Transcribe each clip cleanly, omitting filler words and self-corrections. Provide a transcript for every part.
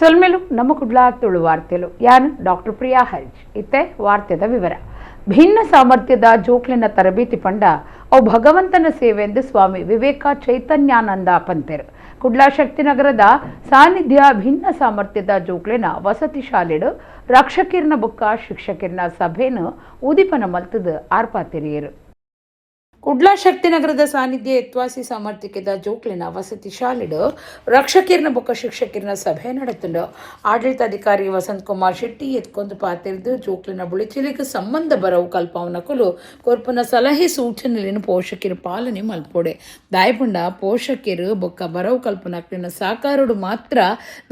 ಸೊಲ್ಮೆಲು ನಮ್ಮ ಕುಡ್ಲ ತುಳು ವಾರ್ತೆಲು. ಯಾನು ಡಾಕ್ಟರ್ ಪ್ರಿಯಾ ಹರೀಶ್. ಇತ್ತೆ ವಾರ್ತೆದ ವಿವರ. ಭಿನ್ನ ಸಾಮರ್ಥ್ಯದ ಜೋಕ್ಲಿನ ತರಬೇತಿ ಪಂಡ ಅವು ಭಗವಂತನ ಸೇವೆ ಎಂದು ಸ್ವಾಮಿ ವಿವೇಕ ಚೈತನ್ಯಾನಂದ ಪಂತೆರು. ಕುಡ್ಲ ಶಕ್ತಿನಗರದ ಸಾನ್ನಿಧ್ಯ ಭಿನ್ನ ಸಾಮರ್ಥ್ಯದ ಜೋಕ್ಲಿನ ವಸತಿ ಶಾಲೆಡು ರಕ್ಷಕಿರ್ನ ಬೊಕ್ಕ ಶಿಕ್ಷಕಿರ್ನ ಸಭೆಯನ್ನು ಉದಿಪನ ಮಲ್ತದು ಆರ್ಪಾತಿರಿಯರು. ಕುಡ್ಲ ಶಕ್ತಿನಗರದ ಸಾನ್ನಿಧ್ಯ ಯತ್ವಾಸಿ ಸಾಮರ್ಥ್ಯದ ಜೋಕ್ಲಿನ ವಸತಿ ಶಾಲೆಡು ರಕ್ಷಕಿರ್ನ ಬೊಕ್ಕ ಶಿಕ್ಷಕಿರ್ನ ಸಭೆ ನಡೆತುಂಡು. ಆಡಳಿತಾಧಿಕಾರಿ ವಸಂತ್ ಕುಮಾರ್ ಶೆಟ್ಟಿ ಎತ್ಕೊಂದು ಪಾತಿರ್ದು ಜೋಕ್ಲಿನ ಬುಳಿಚಿಲಿಗೆ ಸಂಬಂಧ ಬರವು ಕಲ್ಪಾವನಕುಲು ಕೊರ್ಪುನ ಸಲಹೆ ಸೂಚನೆలను ಪೋಷಕರು ಪಾಲನೆ ಮಲ್ಪೊಡೆ. ದಾಯಪುಂಡ ಪೋಷಕರು ಬೊಕ್ಕ ಬರವು ಕಲ್ಪನಕ್ಲಿನ ಸಾಕಾರುಡು ಮಾತ್ರ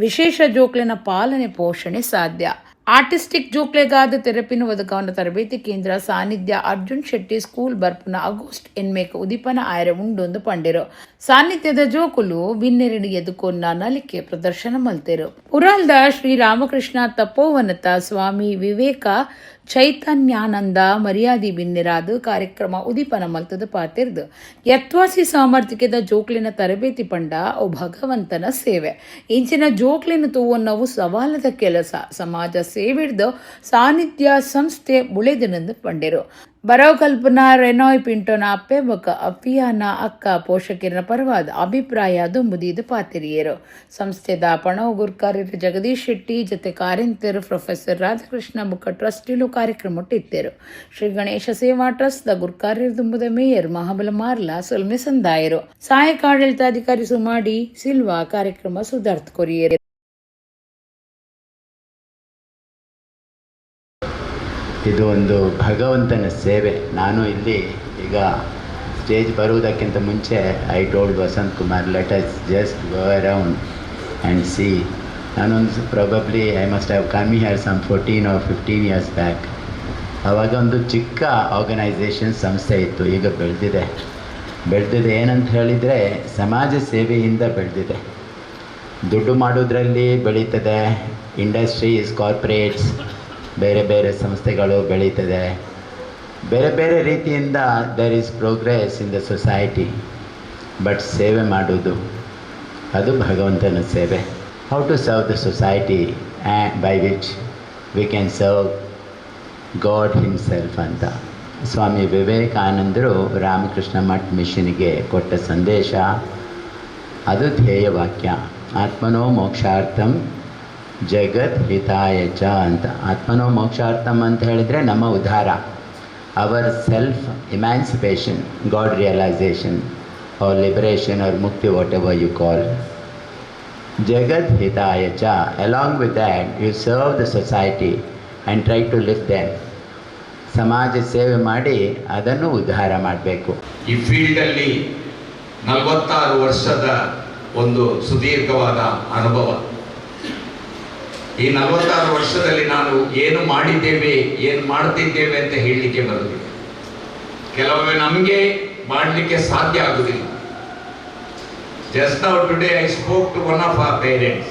ವಿಶೇಷ ಜೋಕ್ಲಿನ ಪಾಲನೆ ಪೋಷಣೆ ಸಾಧ್ಯ. ಆರ್ಟಿಸ್ಟಿಕ್ ಜೋಕ್ಲೆಗಾದ ತೆರಪಿನ ಒದಗಾವನ ತರಬೇತಿ ಕೇಂದ್ರ ಸಾನ್ನಿಧ್ಯ ಅರ್ಜುನ್ ಶೆಟ್ಟಿ ಸ್ಕೂಲ್ ಬರ್ಪುನ ಆಗಸ್ಟ್ ಎನ್ಮೇಕ್ ಉದಿಪನ ಆಯರೆ ಉಂಡೊಂದು ಪಂಡೆರು. ಸಾನ್ನಿಧ್ಯದ ಜೋಕುಲು ಬಿನ್ನೆರಡು ಎದುಕೊನ್ನ ನಲಿಕೆ ಪ್ರದರ್ಶನ ಮಲ್ತೆರು. ಉರಾಲ್ದ ಶ್ರೀ ರಾಮಕೃಷ್ಣ ತಪೋವನತ ಸ್ವಾಮಿ ವಿವೇಕ ಚೈತನ್ಯಾನಂದ ಮರ್ಯಾದಿ ಬಿನ್ನೆರಾದ ಕಾರ್ಯಕ್ರಮ ಉದಿಪನ ಮಲ್ತದ ಪಾತಿರ್ದು ಯತ್ವಾಸಿ ಸಾಮರ್ಥ್ಯದ ಜೋಕ್ಲಿನ ತರಬೇತಿ ಪಂಡ ಅವು ಭಗವಂತನ ಸೇವೆ. ಇಂಚಿನ ಜೋಕ್ಲಿನ ತೂವನ್ನವು ಸವಾಲದ ಕೆಲಸ. ಸಮಾಜ ಸೇವಿಡ್ದು ಸಾನ್ನಿಧ್ಯ ಸಂಸ್ಥೆ ಬುಳೆದಿನಂದು ಪಂಡೆರು. ಬರವ್ ಕಲ್ಪನಾ ರೆನಾಯ್ ಪಿಂಟೋನ ಅಪ್ಪೆ ಬೊಕ್ಕ ಅಪ್ಪಿಯಾನ ಅಕ್ಕ ಪೋಷಕರಿನ ಪರವಾದ ಅಭಿಪ್ರಾಯ ದುಂಬುದೀದು ಪಾತಿರಿಯರು. ಸಂಸ್ಥೆದ ಪಣವು ಗುರ್ಕಾರ್ಯರು ಜಗದೀಶ್ ಶೆಟ್ಟಿ ಜೊತೆ ಕಾರಿಂತರು ಪ್ರೊಫೆಸರ್ ರಾಧಾಕೃಷ್ಣ ಬೊಕ್ಕ ಟ್ರಸ್ಟಿಲು ಕಾರ್ಯಕ್ರಮ ಇತ್ತೆರು. ಶ್ರೀ ಗಣೇಶ ಸೇವಾ ಟ್ರಸ್ಟ್ the ಗುರ್ಕಾರ್ಯರು ದುಂಬುದ ಮೇಯರ್ ಮಹಾಬಲ ಮಾರ್ಲಾ ಸೊಲ್ಮೆ ಸಂದಾಯರು. ಸಹಾಯಕ ಆಡಳಿತಾಧಿಕಾರಿ ಸುಮಾಡಿ ಸಿಲ್ವಾ ಕಾರ್ಯಕ್ರಮ ಸುಧಾರ್ತ್ ಕೊರಿಯರು. ಇದು ಒಂದು ಭಗವಂತನ ಸೇವೆ. ನಾನು ಇಲ್ಲಿ ಈಗ ಸ್ಟೇಜ್ ಬರುವುದಕ್ಕಿಂತ ಮುಂಚೆ I told Vasanth Kumar, let us just go around and see. ನಾನೊಂದು probably I must have come here some 14 or 15 years back. ಆವಾಗ ಒಂದು ಚಿಕ್ಕ ಆರ್ಗನೈಸೇಷನ್ ಸಂಸ್ಥೆ ಇತ್ತು. ಈಗ ಬೆಳೆದಿದೆ ಬೆಳೆದಿದೆ. ಏನಂತ ಹೇಳಿದರೆ, ಸಮಾಜ ಸೇವೆಯಿಂದ ಬೆಳೆದಿದೆ. ದುಡ್ಡು ಮಾಡೋದ್ರಲ್ಲಿ ಬೆಳೀತದೆ. ಇಂಡಸ್ಟ್ರೀಸ್, ಕಾರ್ಪೊರೇಟ್ಸ್, ಬೇರೆ ಬೇರೆ ಸಂಸ್ಥೆಗಳು ಬೆಳೀತದೆ. ಬೇರೆ ಬೇರೆ ರೀತಿಯಿಂದ there is progress in the society, but ಸೇವೆ ಮಾಡೋದು ಅದು ಭಗವಂತನ ಸೇವೆ. How to serve the society by which we can serve God himself ಅಂತ ಸ್ವಾಮಿ ವಿವೇಕಾನಂದರು ರಾಮಕೃಷ್ಣ ಮಠ್ ಮಿಷನ್ಗೆ ಕೊಟ್ಟ ಸಂದೇಶ ಅದು. ಧ್ಯೇಯವಾಕ್ಯ ಆತ್ಮನೋ ಮೋಕ್ಷಾರ್ಥಂ ಜಗತ್ ಹಿತಾಯ ಚ ಅಂತ. ಆತ್ಮನೋ ಮೋಕ್ಷಾರ್ಥಂ ಅಂತ ಹೇಳಿದರೆ ನಮ್ಮ ಉದ್ಧಾರ, our self emancipation, God realization or liberation or ಮುಕ್ತಿ, whatever you call. ಜಗತ್ ಹಿತಾಯ ಚ, along with that you serve the society and try to lift them. ಸಮಾಜ ಸೇವೆ ಮಾಡಿ ಅದನ್ನು ಉದ್ಧಾರ ಮಾಡಬೇಕು. ಈ ಫೀಲ್ಡಲ್ಲಿ 46 ವರ್ಷದ ಒಂದು ಸುದೀರ್ಘವಾದ ಅನುಭವ. ಈ 46 ವರ್ಷದಲ್ಲಿ ನಾನು ಏನು ಮಾಡಿದ್ದೇವೆ, ಏನು ಮಾಡ್ತಿದ್ದೇವೆ ಅಂತ ಹೇಳಲಿಕ್ಕೆ ಬರುವುದಿಲ್ಲ. ಕೆಲವೊಮ್ಮೆ ನಮಗೆ ಮಾಡಲಿಕ್ಕೆ ಸಾಧ್ಯ ಆಗುವುದಿಲ್ಲ. Just now today I spoke to one of our parents.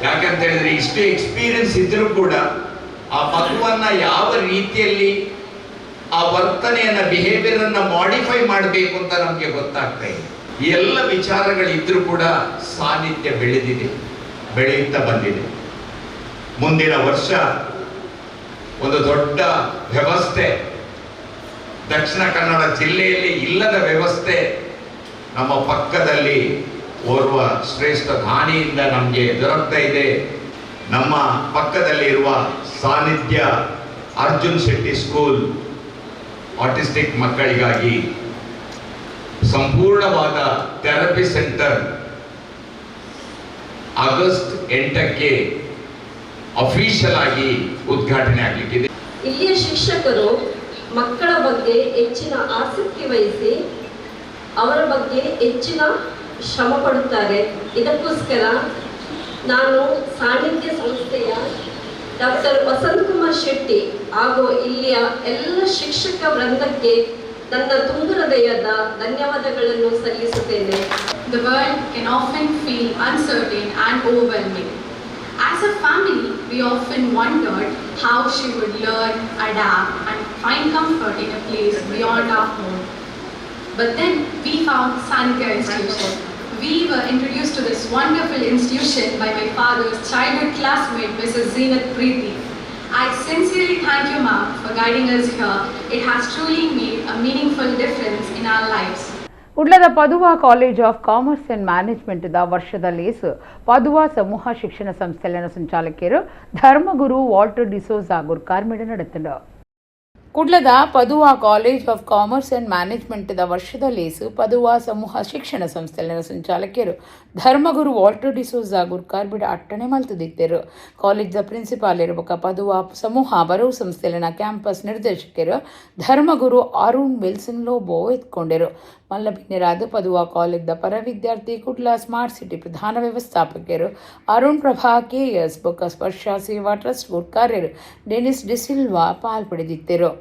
ಯಾಕಂತ ಹೇಳಿದ್ರೆ, ಇಷ್ಟು ಎಕ್ಸ್ಪೀರಿಯನ್ಸ್ ಇದ್ರೂ ಕೂಡ ಆ ಮಗುವನ್ನ ಯಾವ ರೀತಿಯಲ್ಲಿ ಆ ವರ್ತನೆಯನ್ನ, ಬಿಹೇವಿಯರ್ ಅನ್ನ ಮಾಡಿಫೈ ಮಾಡಬೇಕು ಅಂತ ನಮಗೆ ಗೊತ್ತಾಗ್ತಾ ಇಲ್ಲ. ಈ ಎಲ್ಲ ವಿಚಾರಗಳಿದ್ರೂ ಕೂಡ ಸಾನ್ನಿಧ್ಯ ಬೆಳೆದಿದೆ, ಬೆಳೆಯುತ್ತಾ ಬಂದಿದೆ. ಮುಂದಿನ ವರ್ಷ ಒಂದು ದೊಡ್ಡ ವ್ಯವಸ್ಥೆ, ದಕ್ಷಿಣ ಕನ್ನಡ ಜಿಲ್ಲೆಯಲ್ಲಿ ಇಲ್ಲದ ವ್ಯವಸ್ಥೆ, ನಮ್ಮ ಪಕ್ಕದಲ್ಲಿ ಓರ್ವ ಶ್ರೇಷ್ಠ ದಾನಿಯಿಂದ ನಮಗೆ ದೊರಕ್ತಾ ಇದೆ. ನಮ್ಮ ಪಕ್ಕದಲ್ಲಿ ಇರುವ ಸಾನ್ನಿಧ್ಯ ಅರ್ಜುನ್ ಶೆಟ್ಟಿ ಸ್ಕೂಲ್ ಆಟಿಸ್ಟಿಕ್ ಮಕ್ಕಳಿಗಾಗಿ ಸಂಪೂರ್ಣವಾದ ಥೆರಪಿ ಸೆಂಟರ್ ಆಗಸ್ಟ್ 8ಕ್ಕೆ ಅಫಿಷಿಯಲ್ ಆಗಿ ಉದ್ಘಾಟನೆ ಆಗಲಿಕ್ಕಿದೆ. ಇಲ್ಲಿಯ ಶಿಕ್ಷಕರು ಮಕ್ಕಳ ಬಗ್ಗೆ ಹೆಚ್ಚಿನ ಆಸಕ್ತಿ ವಹಿಸಿ ಅವರ ಬಗ್ಗೆ ಹೆಚ್ಚಿನ ಶ್ರಮ ಪಡುತ್ತಾರೆ. ಇದಕ್ಕೋಸ್ಕರ ನಾನು ಸಾನ್ನಿಧ್ಯ ಸಂಸ್ಥೆಯ ಡಾಕ್ಟರ್ ವಸಂತಕುಮಾರ್ ಶೆಟ್ಟಿ ಹಾಗೂ ಇಲ್ಲಿಯ ಎಲ್ಲ ಶಿಕ್ಷಕ ವೃಂದಕ್ಕೆ ನನ್ನ ತುಂಬು ಹೃದಯದ ಧನ್ಯವಾದಗಳನ್ನು ಸಲ್ಲಿಸುತ್ತೇನೆ. The world can often feel uncertain and overwhelming. As a family, we often wondered how she would learn, adapt, and find comfort in a place beyond our home. But then we found Sanidhya Institution, We were introduced to this wonderful institution by my father's childhood classmate, Mrs. Zeenat Preeti. I sincerely thank you, ma'am, for guiding us here. It has truly made a meaningful difference in our lives. ಕುಡ್ಲದ Padua college of commerce and ಮ್ಯಾನೇಜ್ಮೆಂಟ್ದ ವರ್ಷದ lace Padua ಸಮೂಹ ಶಿಕ್ಷಣ ಸಂಸ್ಥೆಯ ಸಂಚಾಲಕರು ಧರ್ಮಗುರು Walter D'Souza ಗುರ್ಕಾರ್ಮಿಡ ನಡೆತಂಡು. ಕುಡ್ಲದ Padua college of commerce and ಮ್ಯಾನೇಜ್ಮೆಂಟ್ದ ವರ್ಷದ lace Padua ಸಮೂಹ ಶಿಕ್ಷಣ ಸಂಸ್ಥೆಯ ಸಂಚಾಲಕರು ಧರ್ಮಗುರು ವಾಲ್ಟರ್ ಡಿಸೋಜಾ ಗುರ್ಕಾರ್ಬಿಡ ಅಟ್ಟಣೆ ಮಲ್ತದಿತ್ತರು. ಕಾಲೇಜ್ದ ಪ್ರಿನ್ಸಿಪಾಲ್ ಇರಬಕ ಪದುವಾ ಸಮೂಹ ಬರವು ಸಂಸ್ಥೆಯ ಕ್ಯಾಂಪಸ್ ನಿರ್ದೇಶಕರು ಧರ್ಮಗುರು ಅರುಣ್ ವಿಲ್ಸನ್ ಲೋಬೋ ಎತ್ಕೊಂಡರು. ಮಲ್ಲಭಿನ್ನರಾದ ಪದುವಾ ಕಾಲೇಜ್ದ ಪರ ವಿದ್ಯಾರ್ಥಿ ಕುಡ್ಲ ಸ್ಮಾರ್ಟ್ ಸಿಟಿ ಪ್ರಧಾನ ವ್ಯವಸ್ಥಾಪಕರು ಅರುಣ್ ಪ್ರಭಾ ಕೆಎಸ್ ಬೊಕ್ಕ ಸ್ಪರ್ಶ ಸೇವಾ ಟ್ರಸ್ಟ್ ಗುರ್ಕಾರ್ಯರು ಡೆನಿಸ್ ಡಿಸಿಲ್ವಾ ಪಾಲ್ಪಡೆದಿದ್ದರು.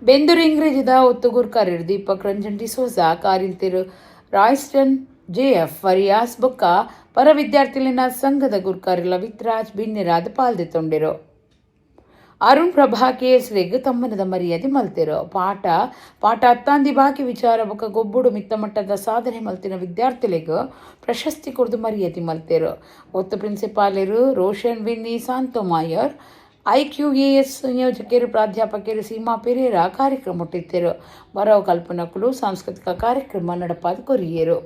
ಬೆಂದೂರು ಇಂಗ್ರೇಜಿದ ಒತ್ತುಗುರ್ಕಾರ್ಯರು ದೀಪಕ್ ರಂಜನ್ ಡಿಸೋಜಾ, ಕಾರಿಂತಿರು ರಾಯ್ಸ್ಟನ್ ಜೆಎಫ್ ಫರಿಯಾಸ್ ಬೊಕ್ಕ ಪರ ವಿದ್ಯಾರ್ಥಿಲಿನ ಸಂಘದ ಗುರ್ಕಾರಿ ಲವಿತ್ರಾಜ್ ಬಿನ್ನಿರಾದ್ ಪಾಲ್ದೆತೊಂಡಿರು. ಅರುಣ್ ಪ್ರಭಾ ಕೆಎಸ್ ರೆಗ್ ತಮ್ಮನದ ಮರ್ಯಾದೆ ಮಲ್ತಿರು. ಪಾಠ ಪಾಠ ಅತ್ತಾಂದಿ ಬಾಕಿ ವಿಚಾರ ಬೊಕ್ಕ ಗೊಬ್ಬುಡು ಮಿತ್ತಮಟ್ಟದ ಸಾಧನೆ ಮಲ್ತಿನ ವಿದ್ಯಾರ್ಥಿಲೆಗ್ ಪ್ರಶಸ್ತಿ ಕೊರ್ದು ಮರ್ಯಾದೆ ಮಲ್ತಿರು. ಒತ್ತು ಪ್ರಿನ್ಸಿಪಾಲರು ರೋಷನ್ ವಿನ್ನಿ ಸಾಂತೋಮಾಯರ್, ಐಕ್ಯೂಎಎಸ್ ಸಂಯೋಜಕರು ಪ್ರಾಧ್ಯಾಪಕರು ಸೀಮಾ ಪೆರೇರಾ ಕಾರ್ಯಕ್ರಮ ಮುಟ್ಟಿದ್ದರು. ಬರವು ಕಲ್ಪನಕುಲು ಸಾಂಸ್ಕೃತಿಕ ಕಾರ್ಯಕ್ರಮ ನಡಪಾದ courier.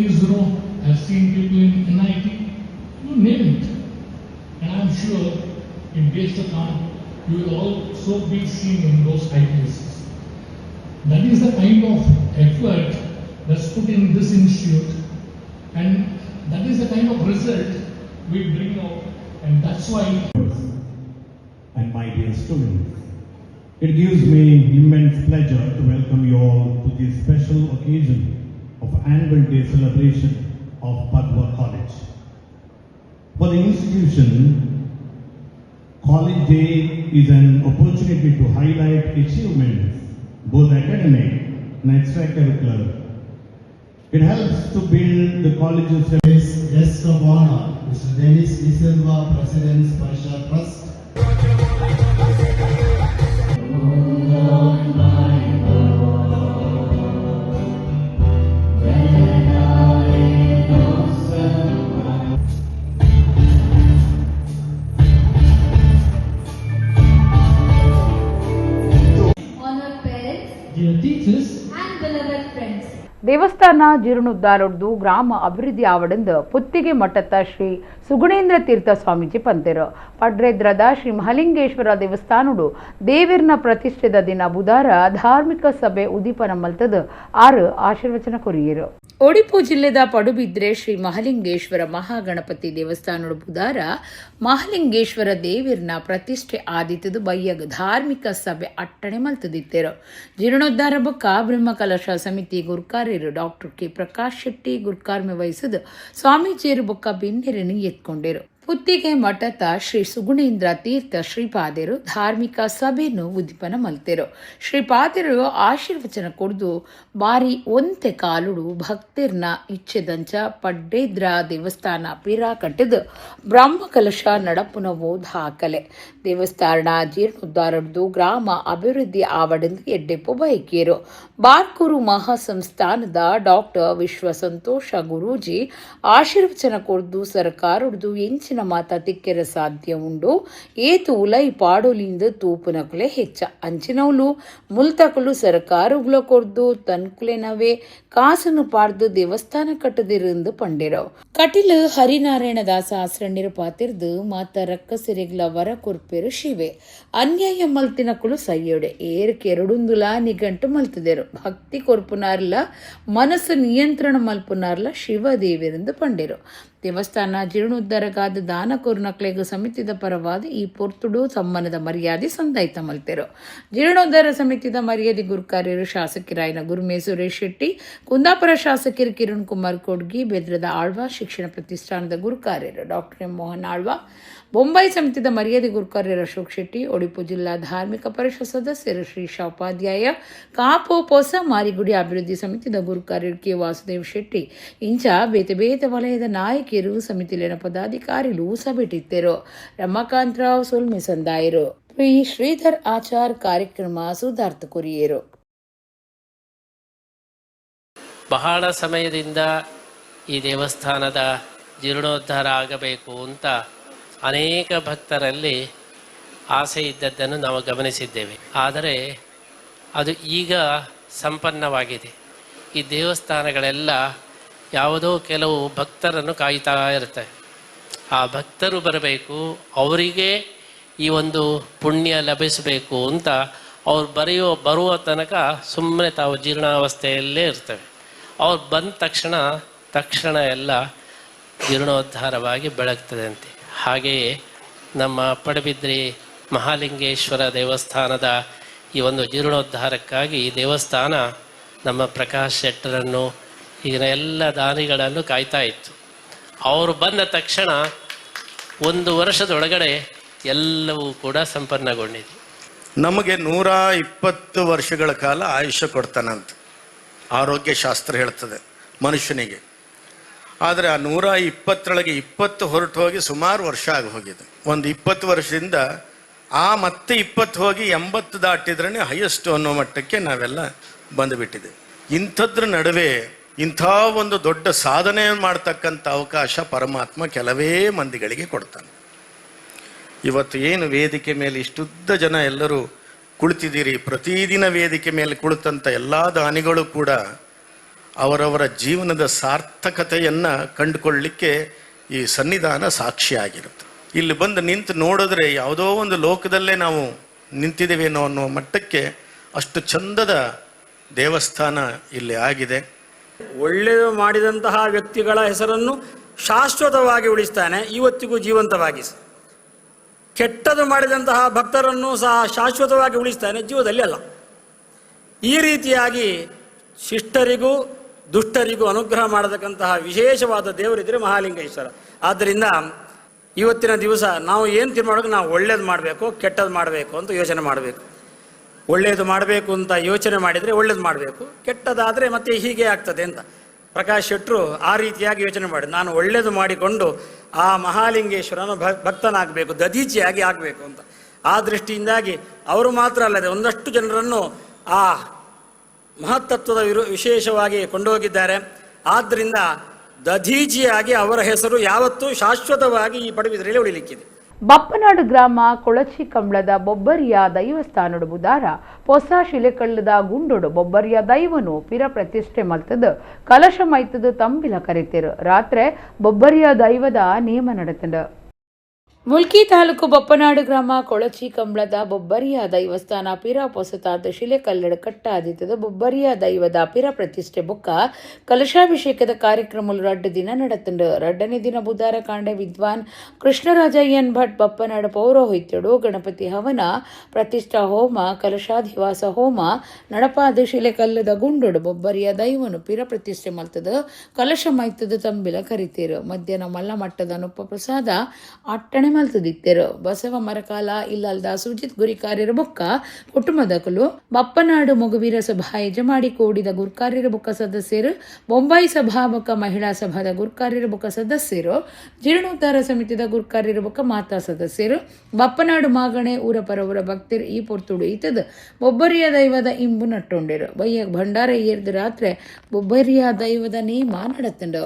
ISRO, I've seen people in NIT, you name it. And I'm sure in days to come, you will also be seen in those high places. That is the kind of effort that's put in this institute, and that is the kind of result we bring out, and that's why and my dear students. It gives me immense pleasure to welcome you all to this special occasion of Annual Day celebration of Padua College. For the institution, College Day is an opportunity to highlight achievements, both academic and extracurricular. It helps to build the college's Guest of honor, Mr. Dennis D'Silva, President, Sparsha Trust. Honored parents, dear teachers, and beloved friends. ದೇವಸ್ಥಾನ ಜೀರ್ಣೋದ್ಧಾರೊಡ್ದು ಗ್ರಾಮ ಅಭಿವೃದ್ಧಿ ಆವಡೆಂದು ಪುತ್ತಿಗೆ ಮಠದ ಶ್ರೀ ಸುಗುಣೇಂದ್ರ ತೀರ್ಥ ಸ್ವಾಮೀಜಿ ಪಂತೆರು. ಪಡ್ರೆದ್ರದ ಶ್ರೀ ಮಹಲಿಂಗೇಶ್ವರ ದೇವಸ್ಥಾನಡು ದೇವಿರ್ನ ಪ್ರತಿಷ್ಠೆದ ದಿನ ಬುಧಾರ ಧಾರ್ಮಿಕ ಸಭೆ ಉದೀಪನ ಮಲ್ತದ ಆರು ಆಶೀರ್ವಚನ ಕೊರಿಯರು. ಒಡಿಪು ಜಿಲ್ಲೆದ ಪಡುಬಿದ್ರೆ ಶ್ರೀ ಮಹಲಿಂಗೇಶ್ವರ ಮಹಾಗಣಪತಿ ದೇವಸ್ಥಾನಡು ಬುಧಾರ ಮಹಲಿಂಗೇಶ್ವರ ದೇವಿರ್ನ ಪ್ರತಿಷ್ಠೆ ಆದಿತ್ತದು ಬಯ್ಯಗ್ ಧಾರ್ಮಿಕ ಸಭೆ ಅಟ್ಟಣೆ ಮಲ್ತದಿತ್ತೆರು. ಜೀರ್ಣೋದ್ಧಾರ ಬೊಕ್ಕ ಬ್ರಹ್ಮಕಲಶ ಸಮಿತಿ ಗುರ್ಕಾರ್ಯರು ಡಾಕ್ಟರ್ ಕೆ ಪ್ರಕಾಶ್ ಶೆಟ್ಟಿ ಗುರ್ಕಾರ್ಮೆ ವಹಿಸಿದ ಸ್ವಾಮೀಜಿಯರು ಬೊಕ್ಕ ಬಿನ್ನೆರನ್ನು ಎತ್ಕೊಂಡರು. ಪುತ್ತಿಗೆ ಮಠದ ಶ್ರೀ ಸುಗುಣೇಂದ್ರ ತೀರ್ಥ ಶ್ರೀಪಾದರು ಧಾರ್ಮಿಕ ಸಭೆಯನ್ನು ಉದ್ದೀಪನ ಮಲ್ತೆರು. ಶ್ರೀಪಾದರು ಆಶೀರ್ವಚನ ಕೊಡ್ದು ಬಾರಿ ಒಂತೆ ಕಾಲುಡು ಭಕ್ತಿರ್ನ ಇಚ್ಛೆದಂಚ ಪಡ್ಡೇದ್ರ ದೇವಸ್ಥಾನ ಪಿರಾ ಕಟ್ಟಿದ ಬ್ರಹ್ಮಕಲಶ ನಡಪುನವು ದಾಖಲೆ. ದೇವಸ್ಥಾನ ಜೀರ್ಣೋದ್ಧಾರದ್ದು ಗ್ರಾಮ ಅಭಿವೃದ್ಧಿ ಆವಡೆಂದು ಎಡ್ಡೆಪ್ಪು ಬಯಕಿಯರು. ಬಾರ್ಕೂರು ಮಹಾಸಂಸ್ಥಾನದ ಡಾಕ್ಟರ್ ವಿಶ್ವ ಸಂತೋಷ ಗುರೂಜಿ ಆಶೀರ್ವಚನ ಕೊಡ್ದು ಸರ್ಕಾರಡ್ದು ಎಂಚಿನ ಮಾತ ತಿಕ್ಕೆರ ಸಾಧ್ಯ ಉಂಡು, ಏತು ಉಲೈ ಪಾಡೊಲಿಂದ ತೂಪುನಕುಲೆ ಹೆಚ್ಚ ಅಂಚಿನವ್ಲು ಮುಲ್ತಕುಲು ಸರ್ಕಾರಗಳ ಕೊರ್ದು ತನ್ಕುಲೆನವೇ ಕಾಸನ್ನು ಪಾಡ್ದು ದೇವಸ್ಥಾನ ಕಟ್ಟದಿருந்து ಪಂಡಿರೋ. ಕಟಿಲು ಹರಿನಾರಾಯಣ ದಾಸ ಆಸ್ರಣ್ಯರು ಪಾತಿರ್ದು ಮಾತ ರಕ್ಕಸಿರಿಗ್ಲ ವರ ಕೊರ್ಪೆರು ಶಿವೆ, ಅನ್ಯಾಯ ಮಲ್ತಿನಕುಲು ಸಯ್ಯೋಡೆ ಏರ್ಕೆ ಎರಡುಂದುಲ ನಿಗಂಟು ಮಲ್ತದೆರು, ಭಕ್ತಿ ಕೊರ್ಪುನಾರ್ಲ ಮನಸ್ಸು ನಿಯಂತ್ರಣ ಮಲ್ಪುನಾರ್ಲ ಶಿವದೇವಿರಂದು ಪಂಡಿರು. ದೇವಸ್ಥಾನ ಜೀರ್ಣೋದ್ಧಾರಗಾದ ದಾನ ಕೊರ್ನಕ್ಲೆಗ್ ಸಮಿತಿದ ಪರವಾದ ಈ ಪೊರ್ತುಡು ಸಮ್ಮನದ ಮರ್ಯಾದೆ ಸಂದಾಯ್ತ ಮಲ್ತೆರು. ಜೀರ್ಣೋದ್ಧಾರ ಸಮಿತಿದ ಮರ್ಯಾದೆ ಗುರುಕಾರ್ಯರು ಶಾಸಕರಾಯನ ಗುರುಮೆ ಸುರೇಶ್ ಶೆಟ್ಟಿ, ಕುಂದಾಪುರ ಶಾಸಕರು ಕಿರಣ್ ಕುಮಾರ್ ಕೊಡ್ಗಿ, ಬೆದ್ರದ ಆಳ್ವ ಶಿಕ್ಷಣ ಪ್ರತಿಷ್ಠಾನದ ಗುರುಕಾರ್ಯರು ಡಾಕ್ಟರ್ ಎಂ ಮೋಹನ್ ಆಳ್ವ, ಬೊಂಬೈ ಸಮಿತಿದ ಮರ್ಯಾದೆ ಗುರುಕಾರ್ಯರು ಅಶೋಕ್ ಶೆಟ್ಟಿ, ಒಡಿಪು ಜಿಲ್ಲಾ ಧಾರ್ಮಿಕ ಪರಿಷತ್ ಸದಸ್ಯರು ಶ್ರೀಶಾ ಉಪಾಧ್ಯಾಯ, ಕಾಪು ಪೊಸ ಮಾರಿಗುಡಿ ಅಭಿವೃದ್ಧಿ ಸಮಿತಿದ ಗುರುಕಾರ್ಯರು ಕೆ ವಾಸುದೇವ್ ಶೆಟ್ಟಿ ಇಂಚ ಬೇತೆ ಬೇತೆ ವಲಯದ ನಾಯಕಿಯರು ಸಮಿತಿಲಿನ ಪದಾಧಿಕಾರಿಗಳು ಸಭೆಟಿತ್ತರು. ರಮಾಕಾಂತರಾವ್ ಸೊಲ್ಮೆ ಸಂದಾಯರು. ಪಿ ಶ್ರೀಧರ್ ಆಚಾರ್ ಕಾರ್ಯಕ್ರಮ ಸುಧಾರ್ಥ ಕೊರಿಯರು. ಬಹಳ ಸಮಯದಿಂದ ಈ ದೇವಸ್ಥಾನದ ಜೀರ್ಣೋದ್ಧಾರ ಆಗಬೇಕು ಅಂತ ಅನೇಕ ಭಕ್ತರಲ್ಲಿ ಆಸೆ ಇದ್ದದ್ದನ್ನು ನಾವು ಗಮನಿಸಿದ್ದೇವೆ. ಆದರೆ ಅದು ಈಗ ಸಂಪನ್ನವಾಗಿದೆ. ಈ ದೇವಸ್ಥಾನಗಳೆಲ್ಲ ಯಾವುದೋ ಕೆಲವು ಭಕ್ತರನ್ನು ಕಾಯ್ತಾ ಇರ್ತವೆ. ಆ ಭಕ್ತರು ಬರಬೇಕು, ಅವರಿಗೆ ಈ ಒಂದು ಪುಣ್ಯ ಲಭಿಸಬೇಕು ಅಂತ ಅವ್ರು ಬರುವ ತನಕ ಸುಮ್ಮನೆ ತಾವು ಜೀರ್ಣಾವಸ್ಥೆಯಲ್ಲೇ ಇರ್ತವೆ. ಅವ್ರು ಬಂದ ತಕ್ಷಣ ಎಲ್ಲ ಜೀರ್ಣೋದ್ಧಾರವಾಗಿ ಬೆಳಗ್ತದೆ ಅಂತೆ. ಹಾಗೆಯೇ ನಮ್ಮ ಪಡಬಿದ್ರಿ ಮಹಾಲಿಂಗೇಶ್ವರ ದೇವಸ್ಥಾನದ ಈ ಒಂದು ಜೀರ್ಣೋದ್ಧಾರಕ್ಕಾಗಿ ಈ ದೇವಸ್ಥಾನ ನಮ್ಮ ಪ್ರಕಾಶ್ ಶೆಟ್ಟರನ್ನು ಈಗಿನ ಎಲ್ಲ ದಾನಿಗಳನ್ನು ಕಾಯ್ತಾ ಇತ್ತು. ಅವರು ಬಂದ ತಕ್ಷಣ ಒಂದು ವರ್ಷದೊಳಗಡೆ ಎಲ್ಲವೂ ಕೂಡ ಸಂಪನ್ನಗೊಂಡಿದೆ. ನಮಗೆ 120 ವರ್ಷಗಳ ಕಾಲ ಆಯುಷ್ಯ ಕೊಡ್ತಾನಂತ ಆರೋಗ್ಯ ಶಾಸ್ತ್ರ ಹೇಳ್ತದೆ ಮನುಷ್ಯನಿಗೆ. ಆದರೆ ಆ 120ರೊಳಗೆ 20 ಹೊರಟು ಹೋಗಿ ಸುಮಾರು ವರ್ಷ ಆಗಿ ಹೋಗಿದೆ. ಒಂದು 20 ವರ್ಷದಿಂದ ಆ ಮತ್ತೆ 20 ಹೋಗಿ 80 ದಾಟಿದ್ರೇ ಹೈಯೆಸ್ಟ್ ಅನ್ನೋ ಮಟ್ಟಕ್ಕೆ ನಾವೆಲ್ಲ ಬಂದುಬಿಟ್ಟಿದೆ. ಇಂಥದ್ರ ನಡುವೆ ಇಂಥ ಒಂದು ದೊಡ್ಡ ಸಾಧನೆ ಮಾಡ್ತಕ್ಕಂಥ ಅವಕಾಶ ಪರಮಾತ್ಮ ಕೆಲವೇ ಮಂದಿಗಳಿಗೆ ಕೊಡ್ತಾನೆ. ಇವತ್ತು ಏನು ವೇದಿಕೆ ಮೇಲೆ ಇಷ್ಟುದ್ದ ಜನ ಎಲ್ಲರೂ ಕುಳಿತಿದ್ದೀರಿ, ಪ್ರತಿದಿನ ವೇದಿಕೆ ಮೇಲೆ ಕುಳಿತಂಥ ಎಲ್ಲ ದಾನಿಗಳು ಕೂಡ ಅವರವರ ಜೀವನದ ಸಾರ್ಥಕತೆಯನ್ನು ಕಂಡುಕೊಳ್ಳಲಿಕ್ಕೆ ಈ ಸನ್ನಿಧಾನ ಸಾಕ್ಷಿಯಾಗಿರುತ್ತೆ. ಇಲ್ಲಿ ಬಂದು ನಿಂತು ನೋಡಿದ್ರೆ ಯಾವುದೋ ಒಂದು ಲೋಕದಲ್ಲೇ ನಾವು ನಿಂತಿದ್ದೇವೇನೋ ಅನ್ನೋ ಮಟ್ಟಕ್ಕೆ ಅಷ್ಟು ಚಂದದ ದೇವಸ್ಥಾನ ಇಲ್ಲಿ ಆಗಿದೆ. ಒಳ್ಳೆಯದು ಮಾಡಿದಂತಹ ವ್ಯಕ್ತಿಗಳ ಹೆಸರನ್ನು ಶಾಶ್ವತವಾಗಿ ಉಳಿಸ್ತಾನೆ, ಇವತ್ತಿಗೂ ಜೀವಂತವಾಗಿ. ಕೆಟ್ಟದು ಮಾಡಿದಂತಹ ಭಕ್ತರನ್ನು ಸಹ ಶಾಶ್ವತವಾಗಿ ಉಳಿಸ್ತಾನೆ, ಜೀವದಲ್ಲಿ ಅಲ್ಲ. ಈ ರೀತಿಯಾಗಿ ಶಿಷ್ಟರಿಗೂ ದುಷ್ಟರಿಗೂ ಅನುಗ್ರಹ ಮಾಡತಕ್ಕಂತಹ ವಿಶೇಷವಾದ ದೇವರಿದ್ದರೆ ಮಹಾಲಿಂಗೇಶ್ವರ. ಆದ್ದರಿಂದ ಇವತ್ತಿನ ದಿವಸ ನಾವು ಏನು ತೀರ್ಮಾನ, ನಾವು ಒಳ್ಳೇದು ಮಾಡಬೇಕು ಕೆಟ್ಟದ್ದು ಮಾಡಬೇಕು ಅಂತ ಯೋಚನೆ ಮಾಡಬೇಕು. ಒಳ್ಳೆಯದು ಮಾಡಬೇಕು ಅಂತ ಯೋಚನೆ ಮಾಡಿದರೆ ಒಳ್ಳೇದು ಮಾಡಬೇಕು, ಕೆಟ್ಟದಾದರೆ ಮತ್ತೆ ಹೀಗೆ ಆಗ್ತದೆ ಅಂತ ಪ್ರಕಾಶ್ ಶೆಟ್ಟರು ಆ ರೀತಿಯಾಗಿ ಯೋಚನೆ ಮಾಡಿ ನಾನು ಒಳ್ಳೆಯದು ಮಾಡಿಕೊಂಡು ಆ ಮಹಾಲಿಂಗೇಶ್ವರನ ಭಕ್ತನಾಗಬೇಕು, ದಧೀಚಿಯಾಗಿ ಆಗಬೇಕು ಅಂತ. ಆ ದೃಷ್ಟಿಯಿಂದಾಗಿ ಅವರು ಮಾತ್ರ ಅಲ್ಲದೆ ಒಂದಷ್ಟು ಜನರನ್ನು ಆ ಮಹತ್ತತ್ವದ ವಿಶೇಷವಾಗಿ ಕೊಂಡೋಗಿದ್ದಾರೆ. ಆದ್ದರಿಂದ ದಧೀಚಿಯಾಗಿ ಅವರ ಹೆಸರು ಯಾವತ್ತೂ ಶಾಶ್ವತವಾಗಿ ಈ ಪಡುಬಿದ್ರೆಯಲ್ಲಿ ಉಳಿಲಿಕ್ಕಿದೆ. ಬಪ್ಪನಾಡು ಗ್ರಾಮ ಕೊಳಚಿ ಕಂಬಳದ ಬೊಬ್ಬರಿಯ ದೈವಸ್ಥಾನಡು ಬುದಾರ ಪೊಸ ಶಿಲೆಕಳ್ಳದ ಗುಂಡೊಡು ಬೊಬ್ಬರಿಯ ದೈವನು ಪಿರ ಪ್ರತಿಷ್ಠೆ ಮಲ್ತದ ಕಲಶ ಮೈತದ ತಂಬಿಲ ಕರೆತಿರು. ರಾತ್ರೆ ಬೊಬ್ಬರಿಯ ದೈವದ ನೇಮ ನಡೆತಂಡ. ಮುಲ್ಕಿ ತಾಲೂಕು ಬಪ್ಪನಾಡು ಗ್ರಾಮ ಕೊಳಚಿ ಕಂಬಳದ ಬೊಬ್ಬರಿಯ ದೈವಸ್ಥಾನ ಪಿರ ಪೊಸತಾದ ಶಿಲೆಕಲ್ಲಡ ಕಟ್ಟಾದಿತ್ತದ ಬೊಬ್ಬರಿಯ ದೈವದ ಪಿರ ಪ್ರತಿಷ್ಠೆ ಬೊಕ್ಕ ಕಲಶಾಭಿಷೇಕದ ಕಾರ್ಯಕ್ರಮ ರಡ್ಡು ದಿನ ನಡತಂಡು. ರಡ್ಡನೇ ದಿನ ಬುಧಾರ ಕಾಂಡೆ ವಿದ್ವಾನ್ ಕೃಷ್ಣರಾಜ ಎನ್ ಭಟ್ ಬಪ್ಪನಾಡು ಪೌರೋಹಿತ್ಯಡು ಗಣಪತಿ ಹವನ, ಪ್ರತಿಷ್ಠಾ ಹೋಮ, ಕಲಶಾಧಿವಾಸ ಹೋಮ ನಡಪಾದ ಶಿಲೆಕಲ್ಲದ ಗುಂಡೊಡು ಬೊಬ್ಬರಿಯ ದೈವನು ಪಿರ ಪ್ರತಿಷ್ಠೆ ಮಲ್ತದ ಕಲಶ ಮೈತದ ತಂಬಿಲ ಕರಿತೀರು. ಮಧ್ಯಾಹ್ನ ಮಲ್ಲ ಮಟ್ಟದ ಅನುಪ ಪ್ರಸಾದ ಅಟ್ಟಣೆ ಮಲ್ತದಿತ್ತೆರು. ಬಸವ ಮರಕಾಲ ಇಲ್ಲಲ್ದ ಸುಜಿತ್ ಗುರಿಕಾರ್ಯರ ಬೊಕ್ಕ ಕುಟುಂಬದಕಲು, ಬಪ್ಪನಾಡು ಮೊಗವೀರ ಸಭಾ ಯಜಮಾಡಿ ಕೋಡಿದ ಗುರ್ಕಾರ್ಯರ ಬೊಕ್ಕ ಸದಸ್ಯರು, ಬೊಂಬಾಯಿ ಸಭಾ ಬೊಕ್ಕ ಮಹಿಳಾ ಸಭಾದ ಗುರ್ಕಾರ್ಯರ ಬೊಕ್ಕ ಸದಸ್ಯರು, ಜೀರ್ಣೋದ್ಧಾರ ಸಮಿತಿದ ಗುರ್ಕಾರ್ಯರ ಬೊಕ್ಕ ಮಾತಾ ಸದಸ್ಯರು, ಬಪ್ಪನಾಡು ಮಾಗಣೆ ಊರ ಪರವರ ಭಕ್ತರು ಈ ಪೊರ್ತುಡು ಈತದ ಬೊಬ್ಬರಿಯ ದೈವದ ಇಂಬು ನಟ್ಟೊಂಡಿರು. ಬಯ್ಯ ಭಂಡಾರ ಏರ್ದು ರಾತ್ರಿ ಬೊಬ್ಬರಿಯ ದೈವದ ನೇಮ ನಡತಂಡು.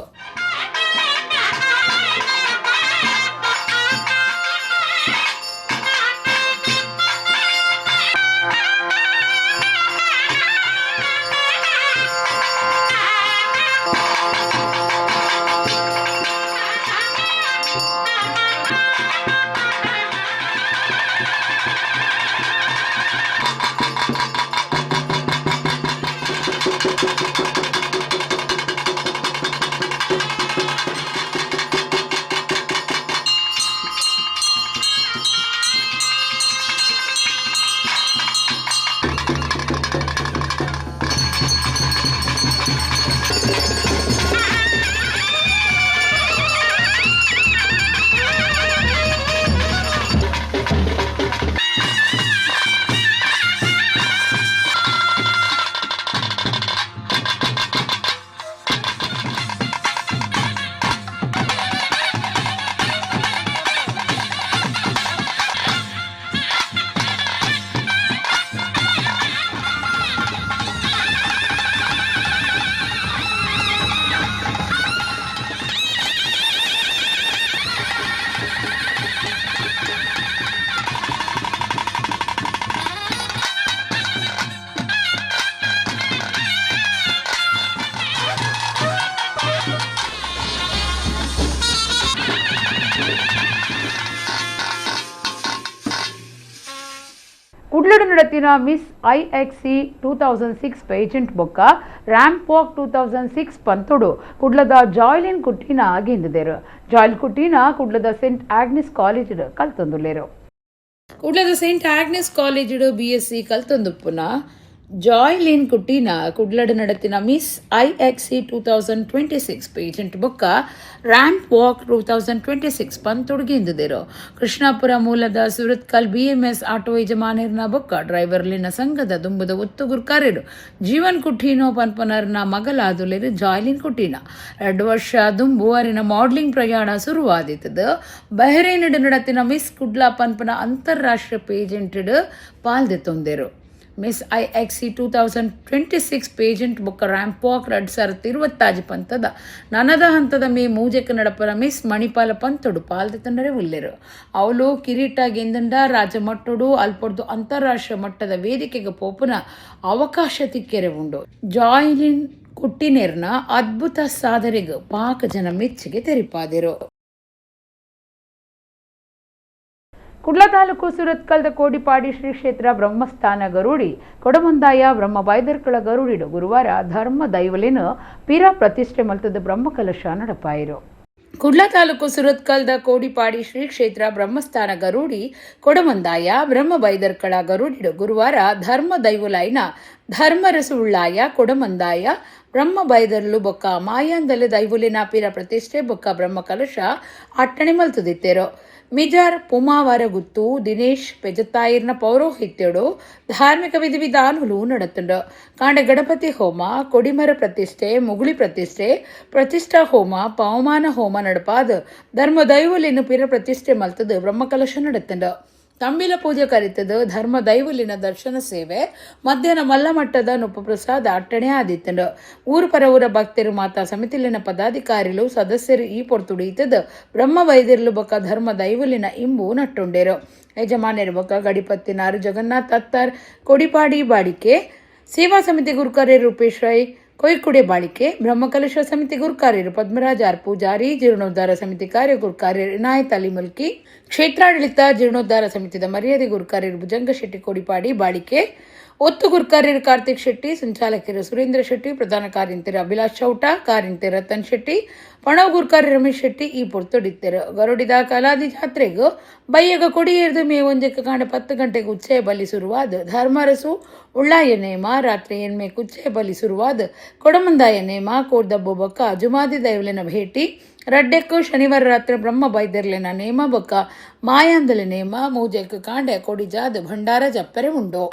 ಕುಡ್ಲಡು ನಡತಿನ Miss IXC 2006 pageant ಬೊಕ್ಕ ರ್ಯಾಂಪ್ ವಾಕ್ 2006 ಪಂತೊಡು ಕುಡ್ಲದ ಜಾಯ್ಲಿನ್ ಕುಟ್ಟಿನ ಗೆಂದಿದೆರು. ಜಾಯ್ಲ್ ಕುಟ್ಟಿನ ಕುಡ್ಲದ Saint Agnes college ಕಲ್ತೊಂದುಲ್ಲೆರು. ಕುಡ್ಲದ Saint Agnes college BSc ಕಲ್ತೊಂದುಪ್ಪುನ ಜಾಯ್ಲಿನ್ ಕುಟ್ಟಿನ ಕುಡ್ಲಡು ನಡತಿನ Miss IXC 2026 pageant ಬೊಕ್ಕ ರ್ಯಾಂಪ್ ವಾಕ್ 2026 ಪಂತೊಡು ಗೆಂದಿದೆರು. ಕೃಷ್ಣಾಪುರ ಮೂಲದ ಸುರತ್ಕಲ್ ಬಿಎಂಎಸ್ ಆಟೋ ಯಜಮಾನರ್ನ ಬೊಕ್ಕ ಡ್ರೈವರ್ಲಿನ ಸಂಘದ ದುಂಬುದ ಒತ್ತು ಗುರ್ಕಾರ್ಯರು ಜೀವನ್ ಕುಟ್ಟೀನೋ ಪನ್ಪನರ್ನ ಮಗಲಾದುಲೆರು ಜಾಯ್ಲಿನ್ ಕುಟ್ಟೀನ. 2 ವರ್ಷ ದುಂಬು ಅರಿನ ಮಾಡಲಿಂಗ್ ಪ್ರಯಾಣ ಶುರುವಾದಿತ್ತದು. ಬಹರೇನ್ ನಡತಿನ ಮಿಸ್ ಕುಡ್ಲ ಪನ್ಪನ ಅಂತಾರಾಷ್ಟ್ರೀಯ ಪೇಜೆಂಟ್ ಪಾಲ್ದೆತ್ತೊಂದೆರು. Miss IXC 2026 pageant ಬೊಕ್ಕ ರ್ಯಾಂಪ್ ವಾಕ್ 2026 ಪಂತದ ನನದ ಹಂತದ ಮೇ 3ಕ್ಕೆ ನಡಪರ ಮಿಸ್ ಮಣಿಪಾಲ ಪಂತೊಡು ಪಾಲ್ದೆತ್ತೊಂಡರೆ ಉಲ್ಲೆರು. ಅವಳು ಕಿರೀಟ ಗೆಂದಂಡ ರಾಜಮಟ್ಟೊಡು ಅಲ್ಪೊಡ್ದು ಅಂತಾರಾಷ್ಟ್ರೀಯ ಮಟ್ಟದ ವೇದಿಕೆಗೆ ಪೋಪುನ ಅವಕಾಶ ತಿಕ್ಕೆರೆ ಉಂಡು. ಜಾಯ್ಲಿನ್ ಕುಟ್ಟಿನೇರ್ನ ಅದ್ಭುತ ಸಾಧನೆಗೆ ಪಾಕ ಜನ ಮೆಚ್ಚುಗೆ ತೆರಿಪಾದಿರು. ಕುಡ್ಲ ತಾಲೂಕು ಸುರತ್ಕಲ್ದ ಕೋಡಿಪಾಡಿ ಶ್ರೀ ಕ್ಷೇತ್ರ ಬ್ರಹ್ಮಸ್ಥಾನ ಗರುಡಿ ಕೊಡಮಂದಾಯ ಬ್ರಹ್ಮ ಬೈದರ್ಕಳ ಗರುಡಿಡು ಗುರುವಾರ ಧರ್ಮ ದೈವಲಿನ ಪೀರ ಪ್ರತಿಷ್ಠೆ ಮಲ್ತದ ಬ್ರಹ್ಮಕಲಶ ನಡಪಾಯಿರು. ಕುಡ್ಲ ತಾಲೂಕು ಸುರತ್ಕಲ್ದ ಕೋಡಿಪಾಡಿ ಶ್ರೀ ಕ್ಷೇತ್ರ ಬ್ರಹ್ಮಸ್ಥಾನ ಗರುಡಿ ಕೊಡಮಂದಾಯ ಬ್ರಹ್ಮ ಬೈದರ್ಕಳ ಗರುಡಿಡು ಗುರುವಾರ ಧರ್ಮ ದೈವಲೈನ ಧರ್ಮರಸು ಉಳ್ಳಾಯ ಕೊಡಮಂದಾಯ ಬ್ರಹ್ಮ ಬೈದರ್ಲು ಬೊಕ್ಕ ಮಾಯಾಂದಲೆ ದೈವುಲಿನ ಪೀರ ಪ್ರತಿಷ್ಠೆ ಬೊಕ್ಕ ಬ್ರಹ್ಮಕಲಶ ಅಟ್ಟಣೆ ಮಲ್ತುದಿತ್ತೆರು. ಮಿಜಾರ್ ಪುಮಾವರ ಗುತ್ತು ದಿನೇಶ್ ಪೆಜತ್ತಾಯಿರ್ನ ಪೌರೋಹಿತ್ಯಡು ಧಾರ್ಮಿಕ ವಿಧಿವಿಧಾನಗಳು ನಡತುಂಡು. ಕಾಂಡೆ ಗಣಪತಿ ಹೋಮ, ಕೊಡಿಮರ ಪ್ರತಿಷ್ಠೆ, ಮುಗುಳಿ ಪ್ರತಿಷ್ಠೆ, ಪ್ರತಿಷ್ಠಾ ಹೋಮ, ಪವಮಾನ ಹೋಮ ನಡಪಾದ ಧರ್ಮ ದೈವಲಿನ ಪಿರ ಪ್ರತಿಷ್ಠೆ ಮಲ್ತದು ಬ್ರಹ್ಮಕಲಶ ನಡತುಂಡು. ತಂಬಿಲ ಪೂಜೆ ಕರಿತದು ಧರ್ಮ ದೈವಲಿನ ದರ್ಶನ ಸೇವೆ, ಮಧ್ಯಾಹ್ನ ಮಲ್ಲಮಟ್ಟದ ನುಪ್ಪು ಪ್ರಸಾದ ಅಟ್ಟಣೆ ಆದಿತ್ತಂಡು. ಊರು ಪರವೂರ ಭಕ್ತರು ಮಾತಾ ಸಮಿತಿಲಿನ ಪದಾಧಿಕಾರಿಲು ಸದಸ್ಯರು ಈ ಪೊರ್ತುಡಿತದ ಬ್ರಹ್ಮ ವೈದ್ಯರ್ಲು ಬೊಕ್ಕ ಧರ್ಮ ದೈವಲಿನ ಇಂಬು ನಟ್ಟುಂಡೇರು. ಯಜಮಾನ್ಯರು ಬೊಕ್ಕ ಗಡಿಪತ್ತಿನಾರು ಜಗನ್ನಾಥ್ ಅತ್ತಾರ್ ಕೊಡಿಪಾಡಿ ಬಾಡಿಕೆ, ಸೇವಾ ಸಮಿತಿ ಗುರುಕಾರ್ಯ ರೂಪೇಶ್ ರೈ ಕೊಯ್ಕುಡೆ ಬಾಳಿಕೆ, ಬ್ರಹ್ಮಕಲಶ ಸಮಿತಿ ಗುರುಕಾರ್ಯರು ಪದ್ಮರಾಜ್ ಆರ್ ಪೂಜಾರಿ, ಜೀರ್ಣೋದ್ಧಾರ ಸಮಿತಿ ಕಾರ್ಯ ಗುರುಕಾರ್ಯರು ಇನಾಯತ್ ಅಲಿ ಮುಲ್ಕಿ, ಕ್ಷೇತ್ರಾಡಳಿತ ಜೀರ್ಣೋದ್ಧಾರ ಸಮಿತಿದ ಮರ್ಯಾದೆ ಗುರುಕಾರ್ಯರು ಭುಜಂಗ ಶೆಟ್ಟಿ ಕೋಡಿಪಾಡಿ ಬಾಳಿಕೆ, ಒತ್ತು ಗುರುಕಾರ್ಯರು ಕಾರ್ತಿಕ್ ಶೆಟ್ಟಿ, ಸಂಚಾಲಕರು ಸುರೇಂದ್ರ ಶೆಟ್ಟಿ, ಪ್ರಧಾನ ಕಾರ್ಯಂತೆರು ಅಭಿಲಾಷ್ ಚೌಟ, ಕಾರ್ಯಂತೆ ರತನ್ ಶೆಟ್ಟಿ, ಪಣವ್ ಗುರುಕಾರ್ಯ ರಮೇಶ್ ಶೆಟ್ಟಿ ಈ ಪೊರ್ತುಡಿತ್ತೆರು. ಗರುಡಿದ ಕಲಾದಿ ಜಾತ್ರೆಗೂ ಬಯ್ಯಗ ಕೊಡಿಯೇರ್ದು ಮೇ 1ಕ್ಕೆ ಕಾಂಡ 10 ಗಂಟೆಗೆ ಉಚ್ಚಯ ಬಲಿ ಶುರುವಾದ ಧರ್ಮರಸು ಉಳ್ಳಾಯ ನೇಮ, ರಾತ್ರಿ ಎಣ್ಮೆ ಉಚ್ಚಯ ಬಲಿ ಶುರುವಾದ ಕೊಡಮಂದಾಯ ನೇಮ, ಕೋರ್ದಬ್ಬು ಬೊಕ್ಕ ಜುಮಾದಿ ದೈವಲಿನ ಭೇಟಿ, ರಡ್ಡೆಕ್ಕು ಶನಿವಾರ ರಾತ್ರಿ ಬ್ರಹ್ಮ ಬೈದರ್ಲಿನ ನೇಮ ಬೊಕ್ಕ ಮಾಯಾಂದಲಿ ನೇಮ, ಮೂಜೆಕ್ಕು ಕಾಂಡೆ ಕೊಡಿಜಾದ ಭಂಡಾರ ಜಪ್ಪರೆ ಉಂಡು.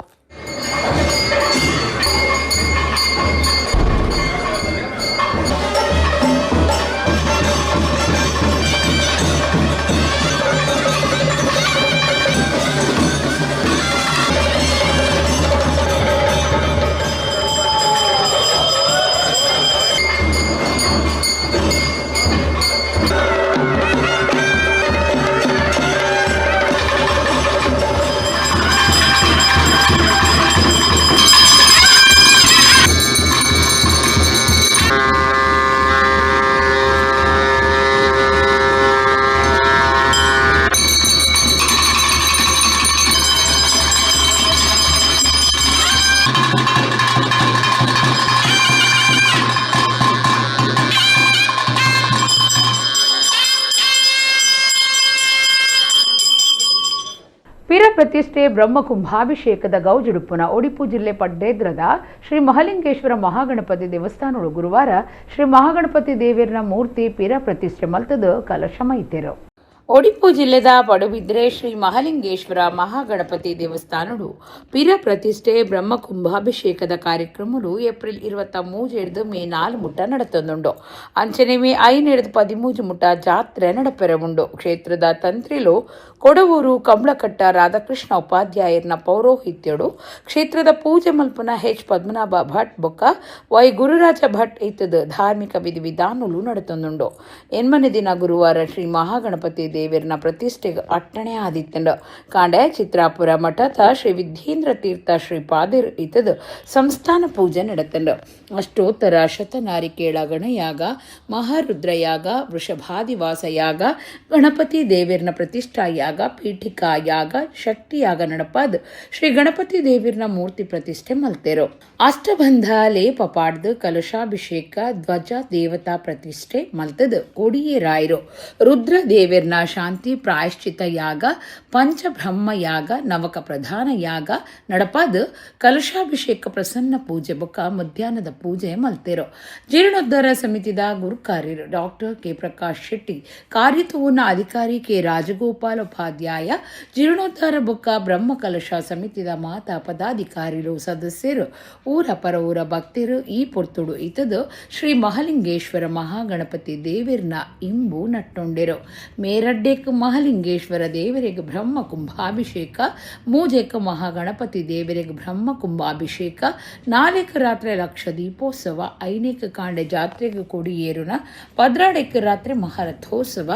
ಪ್ರತಿಷ್ಠೆ ಬ್ರಹ್ಮಕುಂಭಾಭಿಷೇಕದ ಗೌಜುಡುಪುನ ಒಡಿಪು ಜಿಲ್ಲೆ ಪಡ್ಡೇದ್ರದ ಶ್ರೀ ಮಹಲಿಂಗೇಶ್ವರ ಮಹಾಗಣಪತಿ ದೇವಸ್ಥಾನಗಳು ಗುರುವಾರ ಶ್ರೀ ಮಹಾಗಣಪತಿ ದೇವಿಯರ ಮೂರ್ತಿ ಪೀರ ಪ್ರತಿಷ್ಠೆ ಮಲ್ತದ ಕಲಶ ಮೈತೆರು. ಒಡಿಪು ಜಿಲ್ಲೆದ ಪಡುಬಿದ್ರೆ ಶ್ರೀ ಮಹಲಿಂಗೇಶ್ವರ ಮಹಾಗಣಪತಿ ದೇವಸ್ಥಾನಡು ಪೀರ ಪ್ರತಿಷ್ಠೆ ಬ್ರಹ್ಮಕುಂಭಾಭಿಷೇಕದ ಕಾರ್ಯಕ್ರಮಲು ಏಪ್ರಿಲ್ 23 ಮೇ 4 ಮುಟ್ಟ ನಡತೊಂದುಂಡು. ಅಂಚನೆ ಮೇ 5 13 ಮುಟ್ಟ ಜಾತ್ರೆ ನಡಪೆರೆ ಉಂಡು. ಕ್ಷೇತ್ರದ ತಂತ್ರಿಲು ಕೊಡವೂರು ಕಂಬಳಕಟ್ಟ ರಾಧಾಕೃಷ್ಣ ಉಪಾಧ್ಯಾಯರ್ನ ಪೌರೋಹಿತ್ಯಡು ಕ್ಷೇತ್ರದ ಪೂಜೆ ಮಲ್ಪನ ಎಚ್ ಪದ್ಮನಾಭ ಭಟ್ ಬೊಕ್ಕ ವೈ ಗುರುರಾಜ ಭಟ್ ಇತ್ತದ ಧಾರ್ಮಿಕ ವಿಧಿವಿಧಾನಲು ನಡತೊಂದುಂಡು. 8ನೇ ದಿನ ಗುರುವಾರ ಶ್ರೀ ಮಹಾಗಣಪತಿ ದೇವರ್ನ ಪ್ರತಿಷ್ಠೆಗೆ ಅಟ್ಟಣೆ ಆದಿತ್ತಂಡು. ಕಾಂಡೆ ಚಿತ್ರಾಪುರ ಮಠದ ಶ್ರೀ ವಿದ್ಯೇಂದ್ರ ತೀರ್ಥ ಶ್ರೀ ಪಾದಿರ್ ಇತ್ತದು ಸಂಸ್ಥಾನ ಪೂಜೆ ನಡೆತಂಡು. ಅಷ್ಟೋತ್ತರ ಶತನಾರಿಕೇಳ ಗಣಯಾಗ, ಮಹಾರುದ್ರಯಾಗ, ವೃಷಭಾದಿವಾಸ ಯಾಗ, ಗಣಪತಿ ದೇವರ್ನ ಪ್ರತಿಷ್ಠಾ ಯಾಗ, ಪೀಠಿಕಾ ಯಾಗ, ಶಕ್ತಿಯಾಗ ನಡಪಾದ ಶ್ರೀ ಗಣಪತಿ ದೇವರ್ನ ಮೂರ್ತಿ ಪ್ರತಿಷ್ಠೆ ಮಲ್ತೆರು. ಅಷ್ಟಬಂಧ ಲೇಪ ಪಾಡ್ದು ಕಲಶಾಭಿಷೇಕ, ಧ್ವಜ ದೇವತಾ ಪ್ರತಿಷ್ಠೆ ಮಲ್ತದು ಕೊಡಿಯೇರಾಯರು. ರುದ್ರ ದೇವರ್ನ ಶಾಂತಿ ಪ್ರಾಯಶ್ಚಿತ ಯಾಗ, ಪಂಚಬ್ರಹ್ಮ ಯಾಗ, ನವಕ ಪ್ರಧಾನ ಯಾಗ ನಡಪಾದ ಕಲಶಾಭಿಷೇಕ, ಪ್ರಸನ್ನ ಪೂಜೆ ಬೊಕ್ಕ ಮಧ್ಯಾಹ್ನದ ಪೂಜೆ ಮಲ್ತೆರು. ಜೀರ್ಣೋದ್ಧಾರ ಸಮಿತಿದ ಗುರುಕಾರ್ಯರು ಡಾಕ್ಟರ್ ಕೆ ಪ್ರಕಾಶ್ ಶೆಟ್ಟಿ, ಕಾರ್ಯತುವನ್ನ ಅಧಿಕಾರಿ ಕೆ ರಾಜಗೋಪಾಲ್ ಉಪಾಧ್ಯಾಯ, ಜೀರ್ಣೋದ್ಧಾರ ಬೊಕ್ಕ ಬ್ರಹ್ಮ ಕಲಶ ಸಮಿತಿದ ಮಾತಾ ಪದಾಧಿಕಾರಿಲು, ಸದಸ್ಯರು, ಊರ ಪರ ಊರ ಭಕ್ತರು ಈ ಪೊರ್ತುಡು ಇತದು ಶ್ರೀ ಮಹಲಿಂಗೇಶ್ವರ ಮಹಾಗಣಪತಿ ದೇವಿರ್ನ ಇಂಬು ನಟ್ಟೊಂಡಿರು. ಮೇರಡ್ಡೇಕ್ ಮಹಲಿಂಗೇಶ್ವರ ದೇವರಿಗೆ ಬ್ರಹ್ಮ ಕುಂಭಾಭಿಷೇಕ, ಮೂಜೇಕ ಮಹಾಗಣಪತಿ ದೇವರಿಗೆ ಬ್ರಹ್ಮ ಕುಂಭಾಭಿಷೇಕ, ನಾಲ್ಕು ರಾತ್ರಿ ಲಕ್ಷ ದೀಪೋತ್ಸವ, ಐನೇಕ ಕಾಂಡೆ ಜಾತ್ರೆಗೆ ಕೊಡಿಯೇರುನ, ಪದ್ರಾಡೇಕ ರಾತ್ರಿ ಮಹಾರಥೋತ್ಸವ,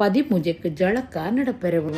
ಪದಿಮೂಜೆಕ್ ಜಳಕ ನಡಪೆರವು.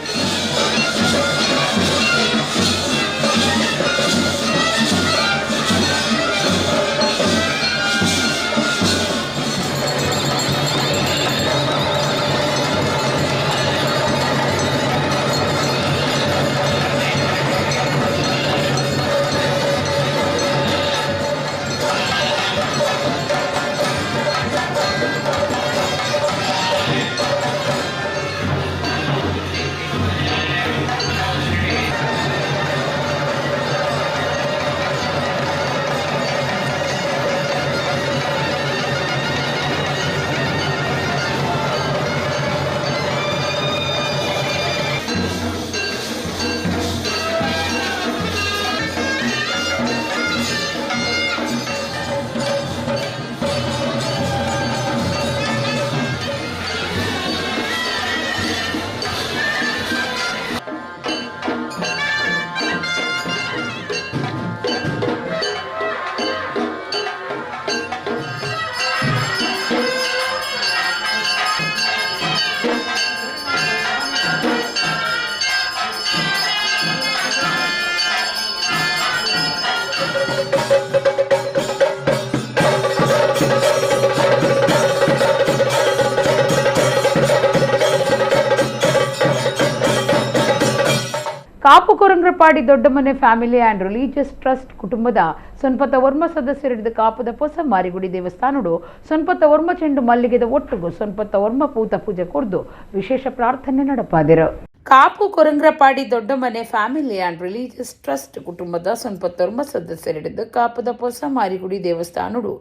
Kapu Korangrapadi Doddamane family and religious trust ಕುಟುಂಬದ ಸೊನ್ಪತ್ತ ವರ್ಮ ಸದಸ್ಯರಿಡಿದ ಕಾಪುದ ಪೊಸ ಮಾರಿಗುಡಿ ದೇವಸ್ಥಾನಡು ಸೊನ್ಪತ್ತ ವರ್ಮ ಚೆಂಡು ಮಲ್ಲಿಗೆದ ಒಟ್ಟುಗು ಸೊನ್ಪತ್ತ ವರ್ಮ ಪೂತ ಪೂಜೆ ಕೊರ್ದು ವಿಶೇಷ ಪ್ರಾರ್ಥನೆ ನಡಪಾದಿರು. Kapu Korangrapadi Doddamane family and religious trust ಕುಟುಂಬದ ಸೊನ್ಪತ್ತೊರ್ಮ ಸದಸ್ಯರಿಡಿದ ಕಾಪುದ ಪೊಸ ಮಾರಿಗುಡಿ ದೇವಸ್ಥಾನಡು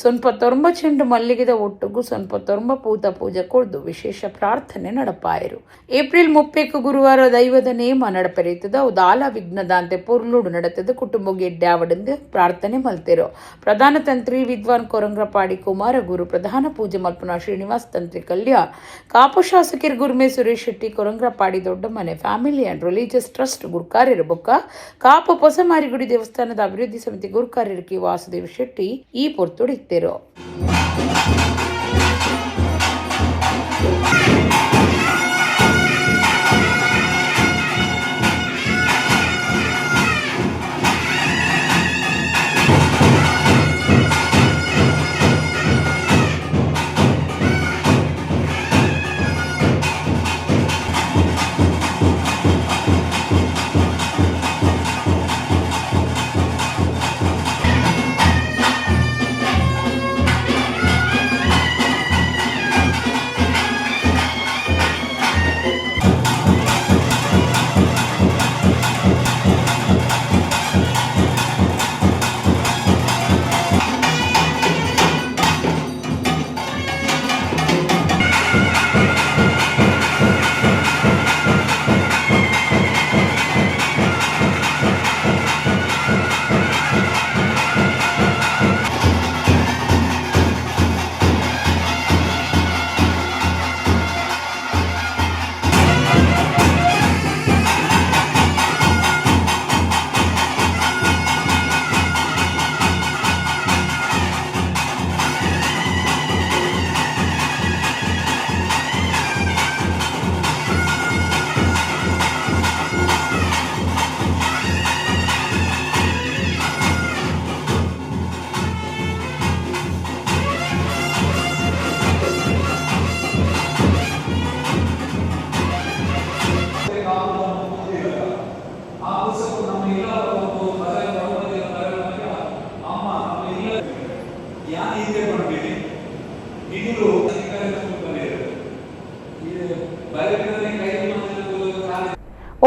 ಸೊನ್ಪತ್ತೊರ್ಮ ಚೆಂಡು ಮಲ್ಲಿಗೆದ ಒಟ್ಟುಗು ಸೊನ್ಪತ್ತೊರ್ಮ ಪೂತ ಪೂಜೆ ಕೊರ್ದು ವಿಶೇಷ ಪ್ರಾರ್ಥನೆ ನಡಪಾಯರು. ಏಪ್ರಿಲ್ 30 ಗುರುವಾರ ದೈವದ ನೇಮ ನಡಪೆರೆಯುತ್ತದೆ. ದಾಲ ವಿಘ್ನದಾಂತೆ ಪೊರ್ಲುಡು ನಡೆತದ ಕುಟುಂಬಗೆ ಎಡ್ಡಾವಡೆಂದು ಪ್ರಾರ್ಥನೆ ಮಲ್ತೆರು. ಪ್ರಧಾನ ತಂತ್ರಿ ವಿದ್ವಾನ್ ಕೊರಂಗ್ರಪಾಡಿ ಕುಮಾರಗುರು, ಪ್ರಧಾನ ಪೂಜೆ ಮಲ್ಪನ ಶ್ರೀನಿವಾಸ್ ತಂತ್ರಿ ಕಲ್ಯ, ಕಾಪು ಶಾಸಕರು Gurme Suresh Shetty, Korangrapadi Doddamane family and religious trust ಗುರುಕಾರ್ಯರು ಬೊಕ್ಕ ಕಾಪು ಪೊಸಮಾರಿಗುಡಿ ದೇವಸ್ಥಾನದ ಅಭಿವೃದ್ಧಿ ಸಮಿತಿ ಗುರುಕಾರ್ಯರು ಕೆ ವಾಸುದೇವ ಶೆಟ್ಟಿ ಈ ಪೊರ್ತುಡಿತ್ತರು.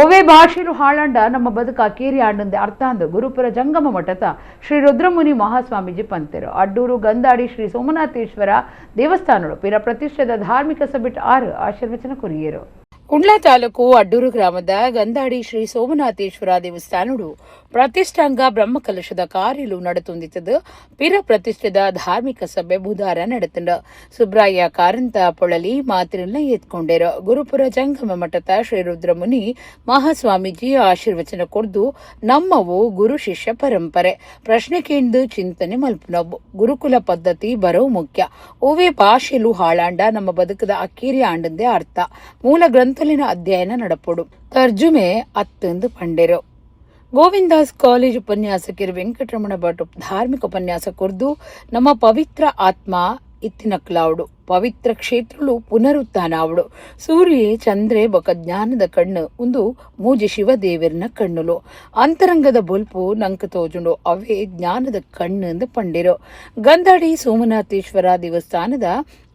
ಒವ್ವೇ ಭಾಷೆಲು ಹಾಳಂಡ ನಮ್ಮ ಬದುಕ ಕೇರಿ ಆಂಡಂದೆ ಅರ್ಥ ಅಂದು ಗುರುಪುರ ಜಂಗಮ ಮಠದ ಶ್ರೀ ರುದ್ರಮುನಿ ಮಹಾಸ್ವಾಮೀಜಿ ಪಂತೆರು. ಅಡ್ಡೂರು ಗಂದಾಡಿ ಶ್ರೀ ಸೋಮನಾಥೇಶ್ವರ ದೇವಸ್ಥಾನಗಳು ಪಿರ ಪ್ರತಿಷ್ಠಿತ ಧಾರ್ಮಿಕ ಸಭೆಟ್ 6 ಆಶೀರ್ವಚನ ಕೊರಿಯರು. ಕುಂಡ್ಲಾ ತಾಲೂಕು ಅಡ್ಡೂರು ಗ್ರಾಮದ ಗಂದಾಡಿ ಶ್ರೀ ಸೋಮನಾಥೇಶ್ವರ ದೇವಸ್ಥಾನಡು ಪ್ರತಿಷ್ಠಾಂಗ ಬ್ರಹ್ಮಕಲಶದ ಕಾರ್ಯಲು ನಡೆತುಂದಿತ್ತದು. ಪಿರ ಪ್ರತಿಷ್ಠಿತ ಧಾರ್ಮಿಕ ಸಭೆ ಬುಧಾರ ನಡೆತಂಡ. ಸುಬ್ರಾಯ ಕಾರಂತ ಪೊಳಲಿ ಮಾತಿರನ್ನ ಎತ್ಕೊಂಡೇರು. ಗುರುಪುರ ಜಂಗಮ ಮಠದ ಶ್ರೀ ರುದ್ರಮುನಿ ಮಹಾಸ್ವಾಮೀಜಿ ಆಶೀರ್ವಚನ ಕೊಡ್ದು ನಮ್ಮವು ಗುರು ಶಿಷ್ಯ ಪರಂಪರೆ ಪ್ರಶ್ನೆ ಕೇಂದು ಚಿಂತನೆ ಮಲ್ಪನವು ಗುರುಕುಲ ಪದ್ಧತಿ ಬರೋ ಮುಖ್ಯ. ಓವೇ ಭಾಷೆಲು ಹಾಳಾಂಡ ನಮ್ಮ ಬದುಕದ ಅಕ್ಕೇರಿ ಆಂಡಂದೇ ಅರ್ಥ. ಮೂಲ ಗ್ರಂಥಲಿನ ಅಧ್ಯಯನ ನಡಪೊಡು ತರ್ಜುಮೆ ಅತ್ತಂದು ಪಂಡೆರು. ಗೋವಿಂದಾಸ್ ಕಾಲೇಜ್ ಉಪನ್ಯಾಸಕರು ವೆಂಕಟರಮಣ ಭಟ್ ಧಾರ್ಮಿಕ ಉಪನ್ಯಾಸ ಕೊರ್ದು ನಮ್ಮ ಪವಿತ್ರ ಆತ್ಮ ಇತ್ತಿನಕ್ಲಾವುಡು ಪವಿತ್ರ ಕ್ಷೇತ್ರಲು ಪುನರುತ್ಥಾನ ಆವಡು. ಸೂರ್ಯೆ ಚಂದ್ರೆ ಬೊಕ ಜ್ಞಾನದ ಕಣ್ಣು ಒಂದು ಮೂಜಿ ಶಿವದೇವರನ ಕಣ್ಣುಲು ಅಂತರಂಗದ ಬೊಲ್ಪು ನಂಕ ತೋಜುಂಡು ಅವೇ ಜ್ಞಾನದ ಕಣ್ಣು ಎಂದು ಪಂಡಿರು. ಗಂದಾಡಿ ಸೋಮನಾಥೇಶ್ವರ ದೇವಸ್ಥಾನದ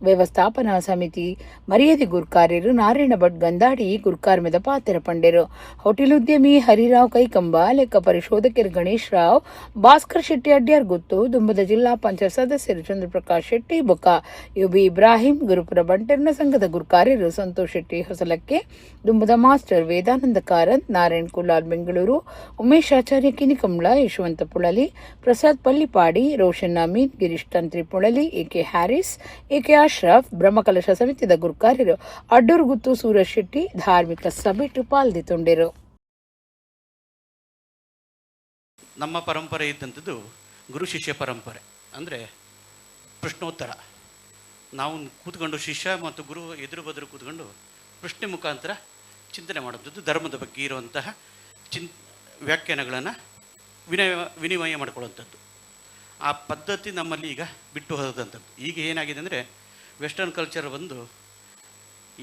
ವ್ಯವಸ್ಥಾಪನಾ ಸಮಿತಿ ಮರ್ಯಾದೆ ಗುರ್ಕಾರ್ಯರು ನಾರಾಯಣ ಭಟ್ ಗಂದಾಡಿ ಗುರ್ಕಾರ್ಮೆದ ಪಾತ್ರ ಪಂಡೆರು. ಹೋಟೆಲ್ ಉದ್ಯಮಿ ಹರಿರಾವ್ ಕೈಕಂಬ, ಲೆಕ್ಕ ಪರಿಶೋಧಕರು ಗಣೇಶ್ ರಾವ್, ಭಾಸ್ಕರ್ ಶೆಟ್ಟಿ ಅಡ್ಯಾರ್ ಗುತ್ತು, ದುಂಬದ ಜಿಲ್ಲಾ ಪಂಚಾಯತ್ ಸದಸ್ಯರು ಚಂದ್ರಪ್ರಕಾಶ್ ಶೆಟ್ಟಿ ಬೊಕ್ಕ ಯುಬಿ ಇಬ್ರಾಹಿಂ, ಗುರುಪುರ ಬಂಟರ್ನ ಸಂಘದ ಗುರ್ಕಾರ್ಯರು ಸಂತೋಷ್ ಶೆಟ್ಟಿ ಹೊಸಲಕ್ಕೆ, ದುಂಬದ master Vedananda Karanth, Narayan Kulal Bengaluru, Umesh Acharya Kinikambla, Yashavantha Pulali, Prasad Pallipadi, Roshan Ameen, Girish Tantri Pulali, AK Haris, AK Ashraf, ಬ್ರಹ್ಮಕಲಶ ಸಮಿತಿದ ಗುರ್ಕಾರ್ಯರು ಅಡ್ಡೂರುಗುತ್ತು ಸೂರಜ್ ಶೆಟ್ಟಿ ಧಾರ್ಮಿಕ ಸಭೆಟು ಪಾಲ್ದಿತೊಂಡಿರು. ನಮ್ಮ ಪರಂಪರೆ ಇದ್ದಂಥದ್ದು ಗುರು ಶಿಷ್ಯ ಪರಂಪರೆ, ಅಂದರೆ ಪ್ರಶ್ನೋತ್ತರ. ನಾವು ಕೂತ್ಕೊಂಡು ಶಿಷ್ಯ ಮತ್ತು ಗುರು ಎದುರು ಬದುರು ಕೂತ್ಕೊಂಡು ಪ್ರಶ್ನೆ ಮುಖಾಂತರ ಚಿಂತನೆ ಮಾಡುವಂಥದ್ದು, ಧರ್ಮದ ಬಗ್ಗೆ ಇರುವಂತಹ ವ್ಯಾಖ್ಯಾನಗಳನ್ನು ವಿನಿಮಯ ಮಾಡಿಕೊಳ್ಳುವಂಥದ್ದು. ಆ ಪದ್ಧತಿ ನಮ್ಮಲ್ಲಿ ಈಗ ಬಿಟ್ಟು ಹೋದಂಥದ್ದು. ಈಗ ಏನಾಗಿದೆ ಅಂದರೆ ವೆಸ್ಟರ್ನ್ ಕಲ್ಚರ್ ಬಂದು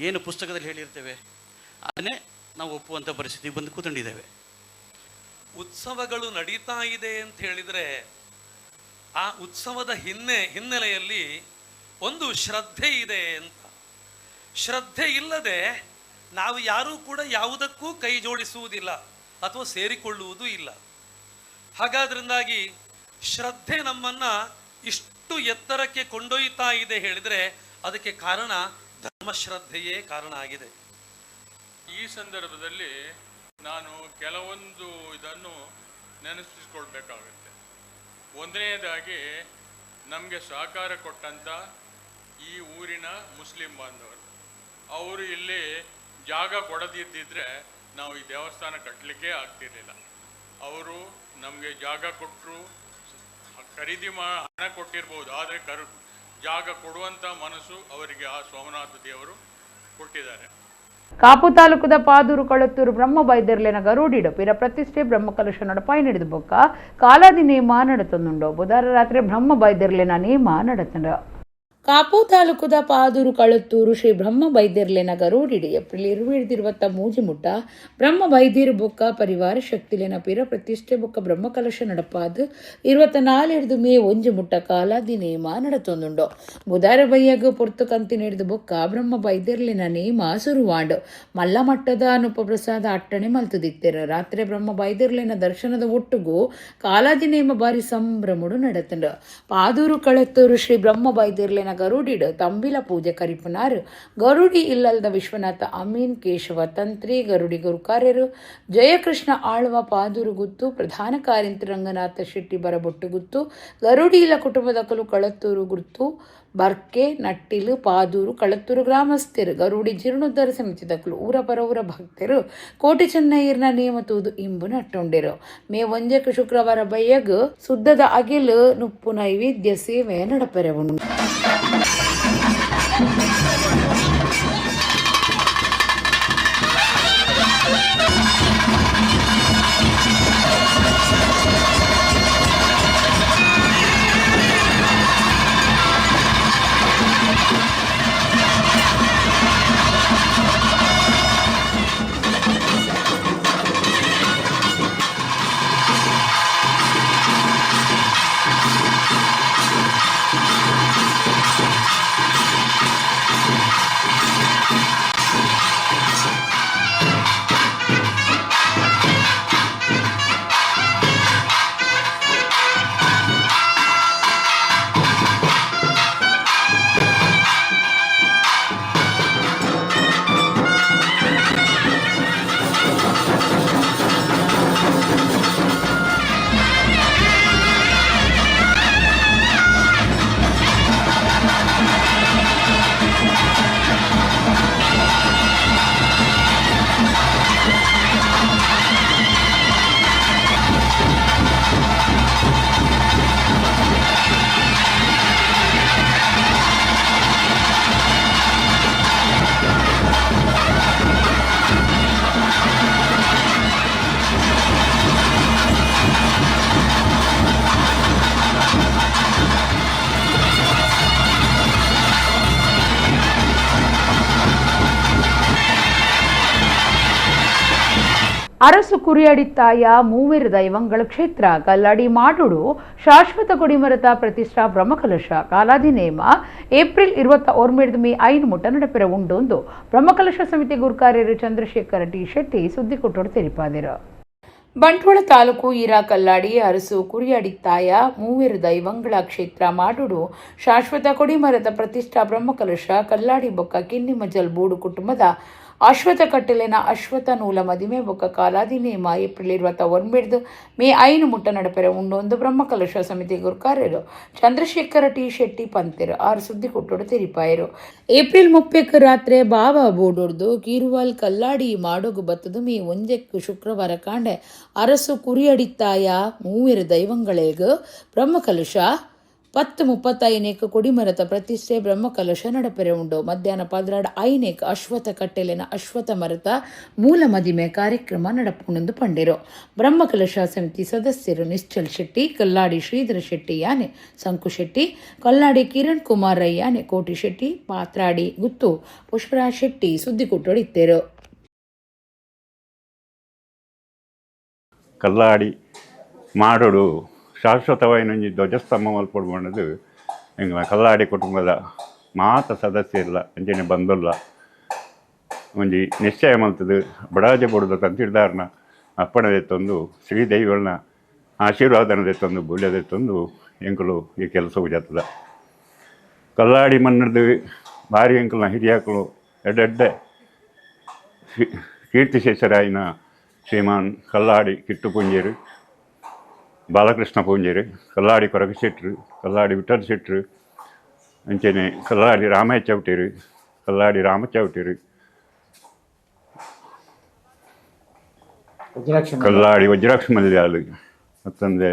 ಏನು ಪುಸ್ತಕದಲ್ಲಿ ಹೇಳಿರ್ತೇವೆ ಅದನ್ನೇ ನಾವು ಒಪ್ಪುವಂಥ ಪರಿಸ್ಥಿತಿ ಬಂದು ಕೂತ್ಕೊಂಡಿದ್ದೇವೆ. ಉತ್ಸವಗಳು ನಡೀತಾ ಇದೆ ಅಂತ ಹೇಳಿದರೆ ಆ ಉತ್ಸವದ ಹಿನ್ನೆಲೆಯಲ್ಲಿ ಒಂದು ಶ್ರದ್ಧೆ ಇದೆ ಅಂತ. ಶ್ರದ್ಧೆ ಇಲ್ಲದೆ ನಾವು ಯಾರೂ ಕೂಡ ಯಾವುದಕ್ಕೂ ಕೈ ಜೋಡಿಸುವುದಿಲ್ಲ ಅಥವಾ ಸೇರಿಕೊಳ್ಳುವುದೂ ಇಲ್ಲ. ಹಾಗಾದ್ರಿಂದಾಗಿ ಶ್ರದ್ಧೆ ನಮ್ಮನ್ನು ಇಷ್ಟು ಎತ್ತರಕ್ಕೆ ಕೊಂಡೊಯ್ತಾ ಇದೆ ಹೇಳಿದರೆ ಅದಕ್ಕೆ ಕಾರಣ ಧರ್ಮಶ್ರದ್ಧೆಯೇ ಕಾರಣ ಆಗಿದೆ. ಈ ಸಂದರ್ಭದಲ್ಲಿ ನಾನು ಕೆಲವೊಂದು ಇದನ್ನು ನೆನಪಿಸಿಕೊಳ್ಬೇಕಾಗುತ್ತೆ. ಒಂದನೆಯದಾಗಿ ನಮಗೆ ಸಹಕಾರ ಕೊಟ್ಟಂಥ ಈ ಊರಿನ ಮುಸ್ಲಿಂ ಬಾಂಧವರು, ಅವರು ಇಲ್ಲಿ ಜಾಗ ಕೊಡದಿದ್ದಿದ್ರೆ ನಾವು ಈ ದೇವಸ್ಥಾನ ಕಟ್ಟಲಿಕ್ಕೆ ಆಗ್ತಿರಲಿಲ್ಲ. ಅವರು ನಮಗೆ ಜಾಗ ಕೊಟ್ಟರು, ಖರೀದಿ ಹಣ ಕೊಟ್ಟಿರ್ಬೋದು, ಆದರೆ ಜಾಗ ಕೊಡುವಂಥ ಮನಸ್ಸು ಅವರಿಗೆ ಆ ಸೋಮನಾಥ ದೇವರು ಕೊಟ್ಟಿದ್ದಾರೆ. ಕಾಪು ತಾಲೂಕುದ ಪಾದೂರು ಕಳತ್ತೂರು ಬ್ರಹ್ಮ ಬೈದರ್ಲೆನ ಗರುಡಿಡು ಪಿರ ಪ್ರತಿಷ್ಠೆ ಬ್ರಹ್ಮಕಲಶ ನಡಪಾಯಿ ನಡೆದು ಬೊಕ್ಕ ಕಾಲಾದಿ ನೇಮ ನಡತಂದುಂಡು. ಬುಧವಾರ ರಾತ್ರಿ ಬ್ರಹ್ಮ ಬೈದರ್ಲೆನ ನೇಮ ನಡತಂಡ. ಕಾಪು ತಾಲೂಕುದ ಪಾದೂರು ಕಳತ್ತೂರು ಶ್ರೀ ಬ್ರಹ್ಮ ಬೈದಿರ್ಲೆನ ಗರುಡಿಡು ಏಪ್ರಿಲ್ 2023 ಮುಟ್ಟ ಬ್ರಹ್ಮ ಬೈದಿರು ಬೊಕ್ಕ ಪರಿವಾರ ಶಕ್ತಿಲೆನ ಪಿರ ಪ್ರತಿಷ್ಠೆ ಬೊಕ್ಕ ಬ್ರಹ್ಮಕಲಶ ನಡಪಾದು 24 ಮೇ 1 ಮುಟ್ಟ ಕಾಲಾದಿ ನೇಮ ನಡತೊಂದುಂಡು. ಬುಧಾರ ಬಯ್ಯಗ ಪೊರ್ತು ಕಂತಿ ನಡೆದು ಬೊಕ್ಕ ಬ್ರಹ್ಮ ಬೈದಿರ್ಲೆನ ನೇಮ ಸುರುವಾಂಡು. ಮಲ್ಲ ಮಟ್ಟದ ಅನುಪಪ್ರಸಾದ ಅಟ್ಟಣೆ ಮಲ್ತುದಿತ್ತೆರು. ರಾತ್ರಿ ಬ್ರಹ್ಮ ಬೈದಿರ್ಲೆನ ದರ್ಶನದ ಒಟ್ಟುಗು ಕಾಲಾದಿ ನೇಮ ಬಾರಿ ಸಂಭ್ರಮಡು ನಡತಂಡು. ಪಾದೂರು ಕಳತ್ತೂರು ಶ್ರೀ ಬ್ರಹ್ಮ ಬೈದಿರ್ಲೆನ ಗರುಡಿಡು ತಂಬಿಲ ಪೂಜೆ ಕರಿಪುನಾರು ಗರುಡಿ ಇಲ್ಲಲ್ದ ವಿಶ್ವನಾಥ ಅಮೀನ್, ಕೇಶವ ತಂತ್ರಿ, ಗರುಡಿ ಗುರುಕಾರ್ಯರು ಜಯಕೃಷ್ಣ ಆಳ್ವ ಪಾದೂರು ಗುತ್ತು, ಪ್ರಧಾನ ಕಾರ್ಯಂತಿ ರಂಗನಾಥ ಶೆಟ್ಟಿ ಬರಬೊಟ್ಟು ಗುತ್ತು, ಗರುಡಿ ಇಲ್ಲ ಕುಟುಂಬದಕಲು ಕಳತ್ತೂರು ಗುರ್ತು, ಬರ್ಕೆ ನಟ್ಟಿಲು ಪಾದೂರು ಕಳತ್ತೂರು ಗ್ರಾಮಸ್ಥರು ಗರುಡಿ ಜೀರ್ಣೋದ್ಧಾರ ಸಮಿತಿದಕಲು ಊರ ಪರವೂರ ಭಕ್ತರು ಕೋಟಿ ಚೆನ್ನಯ್ಯರ್ನ ನೇಮ ತೂದು ಇಂಬು ನಟ್ಟೊಂಡಿರು. ಮೇ 1 ಶುಕ್ರವಾರ ಬಯ್ಯಗ್ ಸುದ್ದದ ಅಗಿಲು ನುಪ್ಪು ನೈವೇದ್ಯ ಸೇವೆ ನಡಪೆರವುಂಡು. Arasu ಕುರಿಯಡಿತ್ತಾಯ ಮೂವೆರು ದೈವಂಗಳ ಕ್ಷೇತ್ರ ಕಲ್ಲಾಡಿ ಮಾಡುಡು ಶಾಶ್ವತ ಕೊಡಿಮರತ ಪ್ರತಿಷ್ಠಾ ಬ್ರಹ್ಮಕಲಶ ಕಾಲಾದಿ ನೇಮ ಏಪ್ರಿಲ್ 29 ಮೇ 5 ಮುಟ್ಟ ನಡಪೆರ ಉಂಡು ಬ್ರಹ್ಮಕಲಶ ಸಮಿತಿ ಗುರುಕಾರ್ಯರು ಚಂದ್ರಶೇಖರ ಟಿ ಶೆಟ್ಟಿ ಸುದ್ದಿ ಕೊಟ್ಟೋಡು ತೆರಿಪಾದಿರು. ಬಂಟ್ವಾಳ ತಾಲೂಕು ಈರಾ ಕಲ್ಲಾಡಿ ಅರಸು ಕುರಿಯಡಿತ್ತಾಯ ಮೂವೆರು ದೈವಂಗಳ ಕ್ಷೇತ್ರ ಮಾಡುಡು ಶಾಶ್ವತ ಕೊಡಿಮರದ ಪ್ರತಿಷ್ಠಾ ಬ್ರಹ್ಮಕಲಶ ಕಲ್ಲಾಡಿ ಬೊಕ್ಕ ಕಿನ್ನಿಮಜಲ್ ಬೂಡು ಕುಟುಂಬದ ಅಶ್ವಥ ಕಟ್ಟಲಿನ ಅಶ್ವಥ ನೂಲ ಮದಿಮೆ ಬೊಕ್ಕ ಕಾಲಾದಿ ನೇಮ ಏಪ್ರಿಲ್ 29 ಮೇ 5 ಮುಟ್ಟ ನಡಪೆರೆ ಉಂಡೊಂದು ಬ್ರಹ್ಮಕಲಶ ಸಮಿತಿ ಗುರುಕಾರ್ಯರು ಚಂದ್ರಶೇಖರ ಟಿ ಶೆಟ್ಟಿ ಪಂತೆರು ಆರು ಸುದ್ದಿ ಕೊಟ್ಟೋಡು ತೆರಿಪಾಯರು. ಏಪ್ರಿಲ್ 30 ರಾತ್ರಿ ಬಾಬಾ ಬೋಡೊಡ್ದು ಕೀರುವಾಲ್ ಕಲ್ಲಾಡಿ ಮಾಡೋಗು ಬತ್ತದು ಮೇ 1 ಶುಕ್ರವಾರ ಕಾಂಡೆ ಅರಸು ಕುರಿಯಡಿತ್ತಾಯ ಮೂವೆರು ದೈವಂಗಳೇಗ ಬ್ರಹ್ಮಕಲಶ 10:35 ಕೊಡಿಮರತ ಪ್ರತಿಷ್ಠೆ ಬ್ರಹ್ಮಕಲಶ ನಡಪೆರೆ ಉಂಡು. ಮಧ್ಯಾಹ್ನ 12:05 ಅಶ್ವಥ ಕಟ್ಟೆಲಿನ ಅಶ್ವಥ ಮರತ ಮೂಲ ಮದಿಮೆ ಕಾರ್ಯಕ್ರಮ ನಡಪುಣೆಂದು ಪಂಡಿರು. ಬ್ರಹ್ಮಕಲಶ ಸಮಿತಿ ಸದಸ್ಯರು ನಿಶ್ಚಲ್ ಶೆಟ್ಟಿ, ಕಲ್ಲಾಡಿ ಶ್ರೀಧರ ಶೆಟ್ಟಿ ಯಾನೆ ಸಂಕು ಶೆಟ್ಟಿ, ಕಲ್ಲಾಡಿ ಕಿರಣ್ ಕುಮಾರ್ ರೈ ಯಾನೆ ಕೋಟಿ ಶೆಟ್ಟಿ, ಪಾತ್ರಾಡಿ ಗುತ್ತು ಪುಷ್ಪರಾಜ್ ಶೆಟ್ಟಿ ಸುದ್ದಿ ಕೊಟ್ಟೊಡಿತ್ತೇರು. ಕಲ್ಲಾಡಿ ಮಾಡೋಡು ಶಾಶ್ವತವಾಯಿನೊಂಜಿ ಧ್ವಜಸ್ತಂಭ ಮಲ್ಪೊಡು ಎಂಗ್ಲ ಕಲ್ಲಾಡಿ ಕುಟುಂಬದ ಮಾತ ಸದಸ್ಯ ಇಲ್ಲ ಅಂಚನೆ ಬಂದುಲ್ಲ ಒಂಜಿ ನಿಶ್ಚಯ ಮಲ್ತದು ಬಡಾಜೆ ಬೊಡುದ ತಂತಿಡ್ದಾರನ ಅಪ್ಪಣೆ ದೆತ್ತೊಂದು ಶ್ರೀದೇವಿಗಳನ್ನ ಆಶೀರ್ವಾದನ ದೆತ್ತೊಂದು ಬೂಲ್ಯ ದೆತ್ತೊಂದು ಎಂಕುಲು ಈ ಕೆಲಸ ಜಾತದ. ಕಲ್ಲಾಡಿ ಮನ್ನದು ಭಾರಿ ಎಂಕುಲ್ನ ಹಿರಿಯಾಕುಲು ಎಡ್ಡೆಡ್ಡೆ ಕೀರ್ತಿಶೇಷರಾಯಿನ ಶ್ರೀಮಾನ್ ಕಲ್ಲಾಡಿ ಕಿಟ್ಟು ಪೂಂಜೇರು, ಬಾಲಕೃಷ್ಣ ಪೂಂಜೇರು, ಕಲ್ಲಾಡಿ ಕೊರಗ ಶೆಟ್ರು, ಕಲ್ಲಾಡಿ ವಿಠಲ್ ಶೆಟ್ರು, ಅಂಚನೆ ಕಲ್ಲಾಡಿ ರಾಮಯ್ಯ ಚೌಟೇರು, ಕಲ್ಲಾಡಿ ರಾಮ ಚೌಟೇರು, ಕಲ್ಲಾಡಿ ವಜ್ರಾಕ್ಷ ಮಲ್ಯಾಲು, ಮತ್ತಂದೆ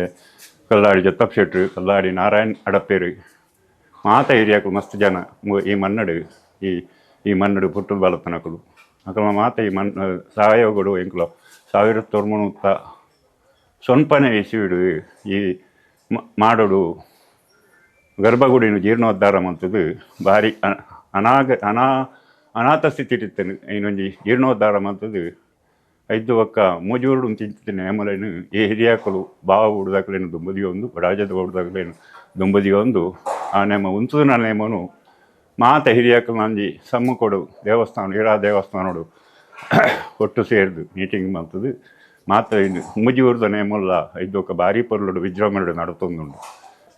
ಕಲ್ಲಾಡಿ ಜತ್ತಪ್ ಶೆಟ್ರು, ಕಲ್ಲಾಡಿ ನಾರಾಯಣ್ ಅಡಪೇರು, ಮಾತ ಹಿರಿಯಾಕುಲು ಮಸ್ತ್ ಜನ ಈ ಮನ್ನಡು ಈ ಈ ಮನ್ನಡು ಪುಟ್ಟು ಬಾಲತನಕುಲು ಅಕಲ ಮಾತ ಈ ಮನ್ ಸಹಯೋಗಡು ಎಂಕುಲು 1990 ಸೊನ್ಪನೆ ಇಸಿವಿಡು ಈ ಮಾಡೋಡು ಗರ್ಭಗುಡಿನ ಜೀರ್ಣೋದ್ಧಾರ ಮಂತದ್ದು ಭಾರಿ ಅನಾಥ ಸ್ಥಿತಿ ಇತ್ತೇನೆ. ಇನ್ನೊಂಜಿ ಜೀರ್ಣೋದ್ಧಾರ ಮಂತದ್ದು ಐದು ಒಕ್ಕ ಮೂಜೂರುಡು ತಿಂತಿದ್ದೇನೆ ನೇಮಲೇನು ಈ ಹಿರಿಯಾಕಲು ಬಾವ ಹುಡ್ದಾಕಲೇನು ದುಂಬದಿಗೆ ಒಂದು ಬಡಾಜದ ಹುಡ್ದಾಕಲೇನು ದುಂಬದಿಗೆ ಒಂದು ಆ ನೇಮ ಉಂತುನ ನೇಮನು ಮಾತ ಹಿರಿಯಾಕಲು ನಂಜಿ ಸಮ್ಮುಖೋಡು ದೇವಸ್ಥಾನ ಇರಾ ದೇವಸ್ಥಾನೋಡು ಒಟ್ಟು ಸೇರಿದು ಮೀಟಿಂಗ್ ಮಂತದ್ದು ಮಾತ್ರ ಮುಜಿಯೂರ್ದ ನೇಮಲ್ಲ ಐದೊಕ್ಕ ಭಾರಿ ಪೊರ್ಲುಡು ವಿಜೃಂಭಣೆ ನಡತೊಂದುಂಡು.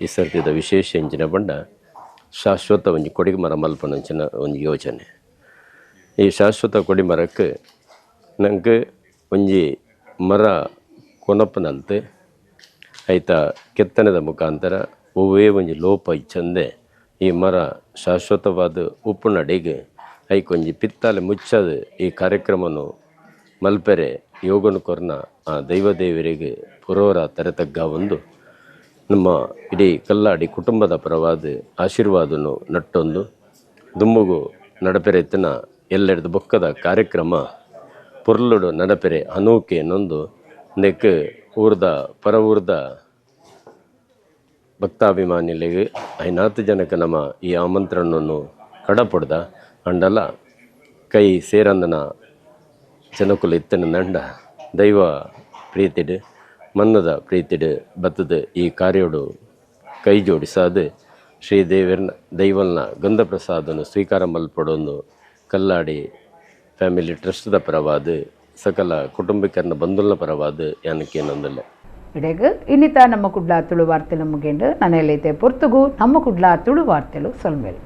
ಈ ಸರ್ತಿದ ವಿಶೇಷ ಎಂಚಿನ ಬಂಡ ಶಾಶ್ವತ ಒಂಜಿ ಕೊಡಿಮರ ಮಲ್ಪನಂಚಿನ ಒಂಜಿ ಯೋಜನೆ. ಈ ಶಾಶ್ವತ ಕೊಡಿಮರಕ್ಕೆ ನಂಗೆ ಒಂಜಿ ಮರ ಕೊನಪನಲ್ತೆ ಐತ ಕೆತ್ತನೆದ ಮುಖಾಂತರ ಒವ್ವೇ ಒಂಜಿ ಲೋಪ ಇಚ್ಚಂದೆ ಈ ಮರ ಶಾಶ್ವತವಾದ ಉಪ್ಪುನಡಿಗೆ ಐಕೊಂಜಿ ಪಿತ್ತಾಲೆ ಮುಚ್ಚದ ಈ ಕಾರ್ಯಕ್ರಮನು ಮಲ್ಪೆರೆ ಯೋಗನು ಕೊರ್ನ ಆ ದೈವದೇವರಿಗೆ ಪುರೋರ ತರೆತಗ್ಗ ಒಂದು ನಮ್ಮ ಇಡೀ ಕಲ್ಲಾಡಿ ಕುಟುಂಬದ ಪರವಾದ ಆಶೀರ್ವಾದನು ನಟ್ಟೊಂದು ದುಮ್ಮುಗು ನಡಪೆರೆತ್ತಿನ ಎಲ್ಲೆಡ್ದು ಬೊಕ್ಕದ ಕಾರ್ಯಕ್ರಮ ಪೊರ್ಲುಡು ನಡಪೆರೆ ಅನೂಕೆ ನೊಂದು ನೆಕ್ ಊರ್ದ ಪರ ಊರ್ದ ಭಕ್ತಾಭಿಮಾನಿಗಳಿಗೆ ಐನಾತು ಜನಕ್ಕೆ ನಮ್ಮ ಈ ಆಮಂತ್ರಣವನ್ನು ಕಡಪೊಡ್ದ ಅಂಡಲ ಕೈ ಸೇರಂದನ ಜನಕುಲು ಇತ್ತನ ನಂಡ ದೈವ ಪ್ರೀತಿಡು ಮನ್ನದ ಪ್ರೀತಿಡು ಬತ್ತದ ಈ ಕಾರ್ಯೋಡು ಕೈ ಜೋಡಿಸಾದು ಶ್ರೀದೇವರನ ದೈವಲ್ನ ಗಂಧ ಪ್ರಸಾದನ್ನು ಸ್ವೀಕಾರ ಮಲ್ಪಡೊಂದು ಕಲ್ಲಾಡಿ ಫ್ಯಾಮಿಲಿ ಟ್ರಸ್ಟ್ದ ಪರವಾದ ಸಕಲ ಕುಟುಂಬಿಕರನ ಬಂಧುಲ್ನ ಪರವಾದ ಯಾನಕ್ಕೇನೊಂದಲ್ಲ. ಇಡೆಗ್ ಇನ್ನಿತ ನಮ್ಮ ಕುಡ್ಲ ತುಳು ವಾರ್ತೆಲು ಮುಗಿಂಡು ನನೆಯಲ್ಲೈತೆ ಪೊರ್ತುಗು ನಮ್ಮ ಕುಡ್ಲ ತುಳು ವಾರ್ತೆಲು ಸೊಲ್ಮೇಲೆ.